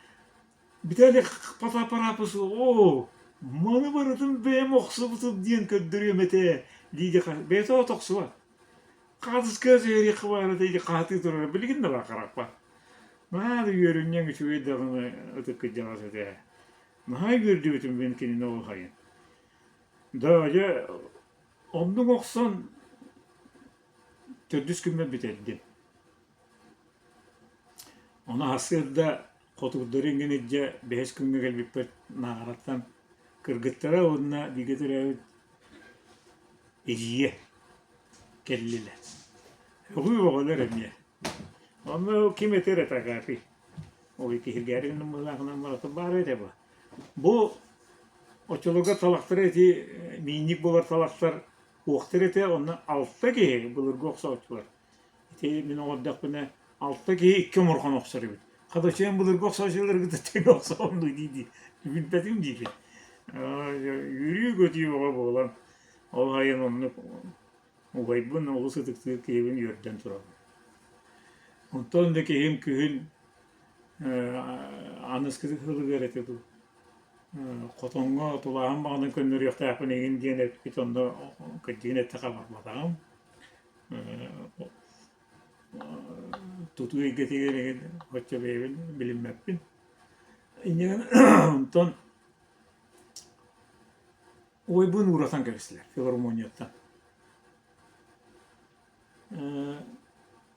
Бүтэ Потапарапыс оо маны барытын бэйэм охсубутум диэн көрдөрүөм этэ дии бэйэтэ от охсубат. Хаатыска түһэриэххэ баара этэ хаатыы турара билигин да баар харахпар. Наһаа да үөрүнньэҥ үчүгэй даҕаны ытык кырдьаҕас этэ. Наһаа үөрдүбүтүм мин кинини ол хайын. Да дьэ оннук охсон төрдүс күммэр бүтэрдим. Ону сарсыарда хотуурдары иҥин илдьэ бэһис күҥҥэ кэлбиппит Нааҕараттан кыргыттара уонна бииргэ төрөөбүт эдьиийэ кэллилэр. Өҕүү оҕолор эмиэ. Онно ким этэр этэ Агафий? Ой киһиргээри гынан быһыылааҕынан барыта баар этэ бу. Бу оччолорго талахтара ити миинньик буолар талахтар уохтар этэ, онно алта киһи былыргы охсооччулар. Ити мин оҥордохпуна алта киһи икки омурҕан охсор эбит. Хадачыан былыргы охсооччуларгыта тэҥ охсоом дуу дии-дии билбэтим диибин. Үөрүү-көтүү бөҕө буолан ол айан оннук убайбын олус ытыктыыр киһибин үөрдэн турабын. Онтон да киһим күһүн аныскы сылыгар этэ дуу хотоҥҥо тулааһын баҕанан көннөрүөхтээхпин эҥин диэн эппит онно кырдьыгын эттэххэ барбатаҕым. Тутуу эйгэтигэр эҥин оччо бэйэбин билиммэппин. Инньэ онтон Уойбун ууратан кэбистилэр филармонияттан.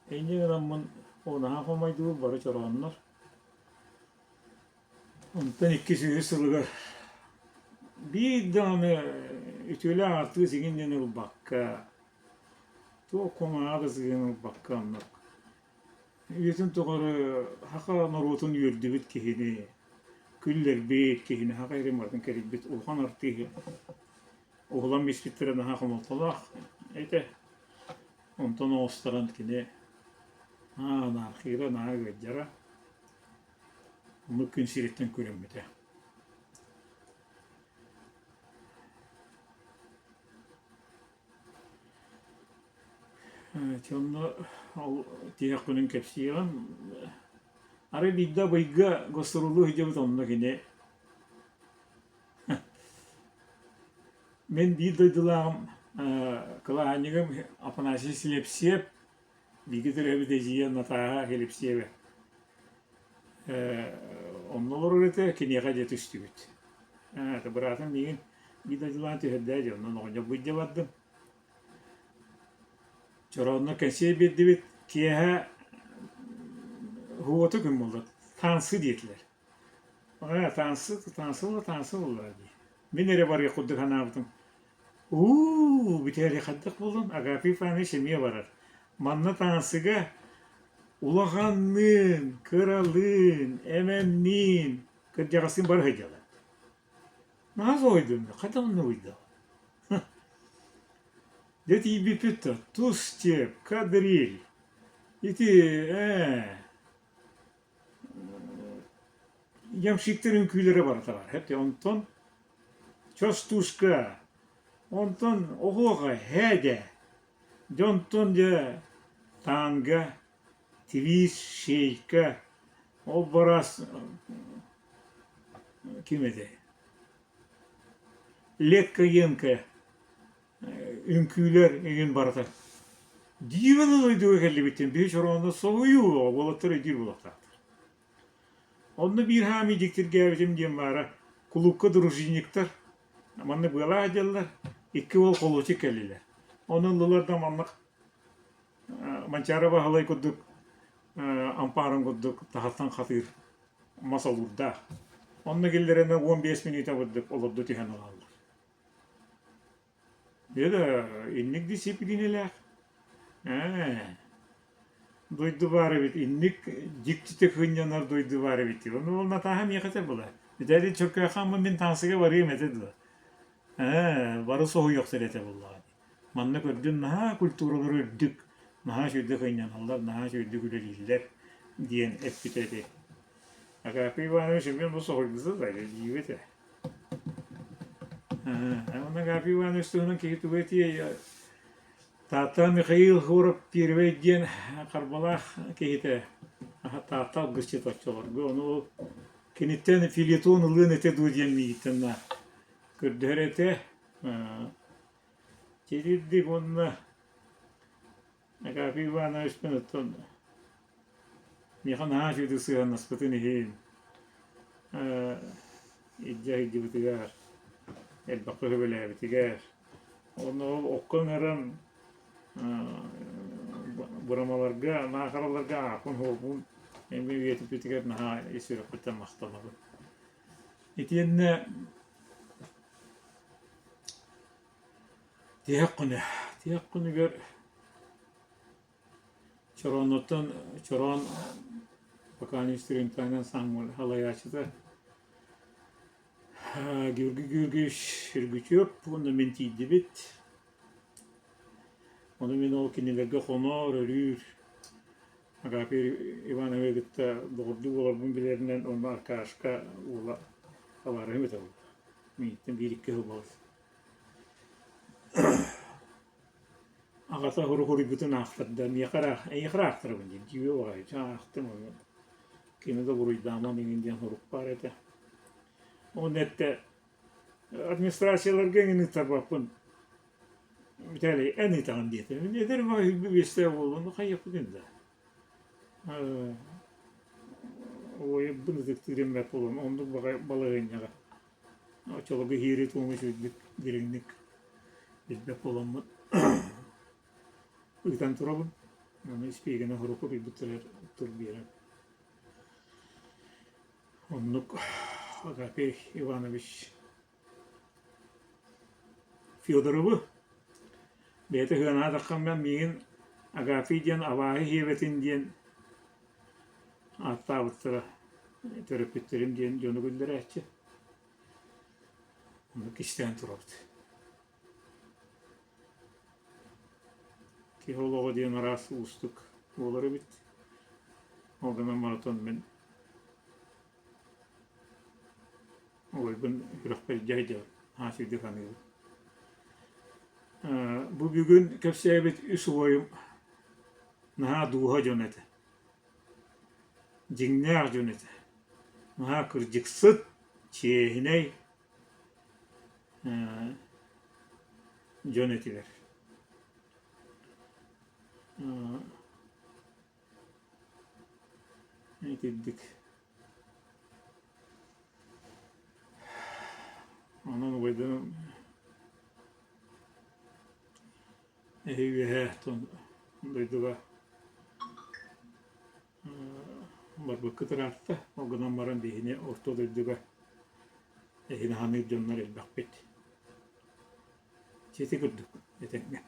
Инньэ гынаммын наһаа хомойдубут бары чорооннор. Онтон иккис үһүс сылыгар биир даҕаны үтүөлээх артыыс иҥин диэн ылбакка, туох кумааҕы да сыһыан ылбакка оннук Үйэтин тухары саха норуотун үөрдүбүт киһини, күллэрбит киһини, саха эрин барытын кэрийбит улахан артыыһы уһулан биспиттэрэ наһаа хомолтолоох этэ. Онтон оҕустаран кини наһаа анархыыра, наһаа ыалдьара. Оннук күн сириттэн күрэммитэ. Ити онно ол тиһэх күнүн кэпсиэҕим. Арай биирдэ Абыйга гастроллуу сылдьыбыт онно кини мин биир дойдулааҕым кылааһынньыгым Афанасий Слепсиев бииргэ төрөөбүт эдьиийэ Натааһа Слепсиева онно олорор этэ, киниэхэ дьэ түстүбүт. Быраатым миигин биир дойдулаан түһэрдээ дьэ онон оҕонньорбут дьэ бардым. Чорооннор кэнсиэр биэрдибит, киэһэ уһуота күн буолла, таансы диэтилэр. Ээ, таансы, таансы буолла, таансы буолла дии. Мин эрэ барыах курдук санаабытым. Уу, бүтээри хайдах буоллун, Агафий Иванович эмиэ барар. Манна таансыга улаханныын, кыралыын, эмэнниин, кырдьаҕастыын бары сылдьаллар. Наһаа соһуйдум, хайдах оннук ыйда? Дьэ тиийбиппит да, тус-степ, кадриль, ити ээ ямщиктар үҥкүүлэрэ барыта баар эбит. Онтон частушка, онтон оһуоха һээдэ, дьэ онтон дьэ танго, твист, шейка, ол бараас ким этэй Летка-Енка үҥкүүлэр эҥин барыта. Диибэн дойдуга кэллибиттэн биһи чороонно соһуйуу уолаттар өйдүүр буолуохтаахтар. Онно биир хаамыы дьиктиргээбитим диэн баара. Кулуупка дружинниктар манна быалаах дьаллар, икки уол холуочук кэллилэр. Ону ыллылар да маннык Манчаары Баһылай курдук ампаарын курдук таһыттан хатыыр мас олуурдаах. Онно киллэрэнэ 15 мүнүүтэ курдук олордо түһэн ылаллар. Дьэ да инник дисциплинэлээх. Ээ, дойду баар эбит, инник дьиктитик сынньанар дойду баар эбит дии. Ону ол Натааһа миэхэ этэр буолар. Виталий Чөркөөххө мин таансыга барыам этэ дуо? Ээ, бары соһуйуохтар этэ буоллаҕа дии. Манна көрдүн наһаа культуралара үрдүк, наһаа үчүгэйдик сынньаналлар, наһаа үчүгэйдик үлэлииллэр диэн эппитэ ити. Акакий Иванович эмиэ бу соһуйбута да, дьиибэ этэ. Уонна Агафий Иванович туһунан киһи тугу этиэй, Таатта Михаил Хворов Первэй диэн Харбалаах киһитэ Таатта алгысчыт оччолорго. Ону ол киниттэн филетон ылыан этэ дуо диэн миигиттэн көрдөһөр этэ. Тирирдик уонна Агафий Ивановичпын оттон миэхэ наһаа үчүгэйдик сыһыаннаспытын иһин илдьэ сылдьыбытыгар, элбэххэ көбөлөөбүтүгэр, уонна ол окко ыҥыран бырамаларга, наахараларга ааппын-суолбун эмиэ үйэтиппитигэр наһаа ис сүрэхпиттэн махтанабын. Итиэннэ тиһэх күнэ. Тиһэх күнүгэр Чороонуттан Чороон пока инструментальнай салайааччыта Георгий Георгиевич Сергучев уонна мин тиийдибит. Ону мин ол кинилэргэ хоноор, өрүүр Агапий Ивановы кытта доҕордуу буоларбын билэринэн уонна Аркашка уола табаарыһым этэ буолла. Миигиттэн биир-икки сыл балыс. Аҕата уруһуйбутун аахтарда, миэхэ эрэ эйиэхэ эрэ аахтарабын диир, дьиибэ баҕайы, чэ аахтым ону кими да буруйдааман иҥин диэн сурук баар этэ. Уонна эттэ администрацияларга эҥин ыыттарбаппын, Виталий эн ыытаҕын диэтэ. Мин эдэр баҕайы биэстээх буоллун, хайыахпытын да. Уойарбын ытыктыырым бэрт буолан оннук баҕайы балаһыанньаҕа Оччолорго иһиири-туому үчүгэйдик дириҥник билбэт буоламмын ыытан турабын. Аны испииһэгинэн сурукка кыйбыттарыгар тыл биэрэн. Оннук Агапий Иванович Федоровы бэйэтэ сыанаатаххына миигин Агафий диэн абааһы иһиэбэтин диэн ааттаабыттара төрөппүттэрим диэн дьону күллэрээччи. Ону кистээн турабыт. Киһи олоҕо диэн араас уустук буолар эбит. Ол гынан баран мин Убайбын үрэхпэр дьайда аас үрдүк саныыбын. Бу бүгүн кэпсээбит үс убайым наһаа дууһа дьон этэ. Дьиҥнээх дьон этэ. Наһаа кырдьыксыт, чиэһинэй дьон этилэр. Итирдик. Онон убайдарым эһи үөһээ дойдуга барбыккыт ыраатта. Ол гынан баран биһини орто дойдуга эһини ханыыр дьоннор элбэхпит. Сити курдук этэҥҥэ.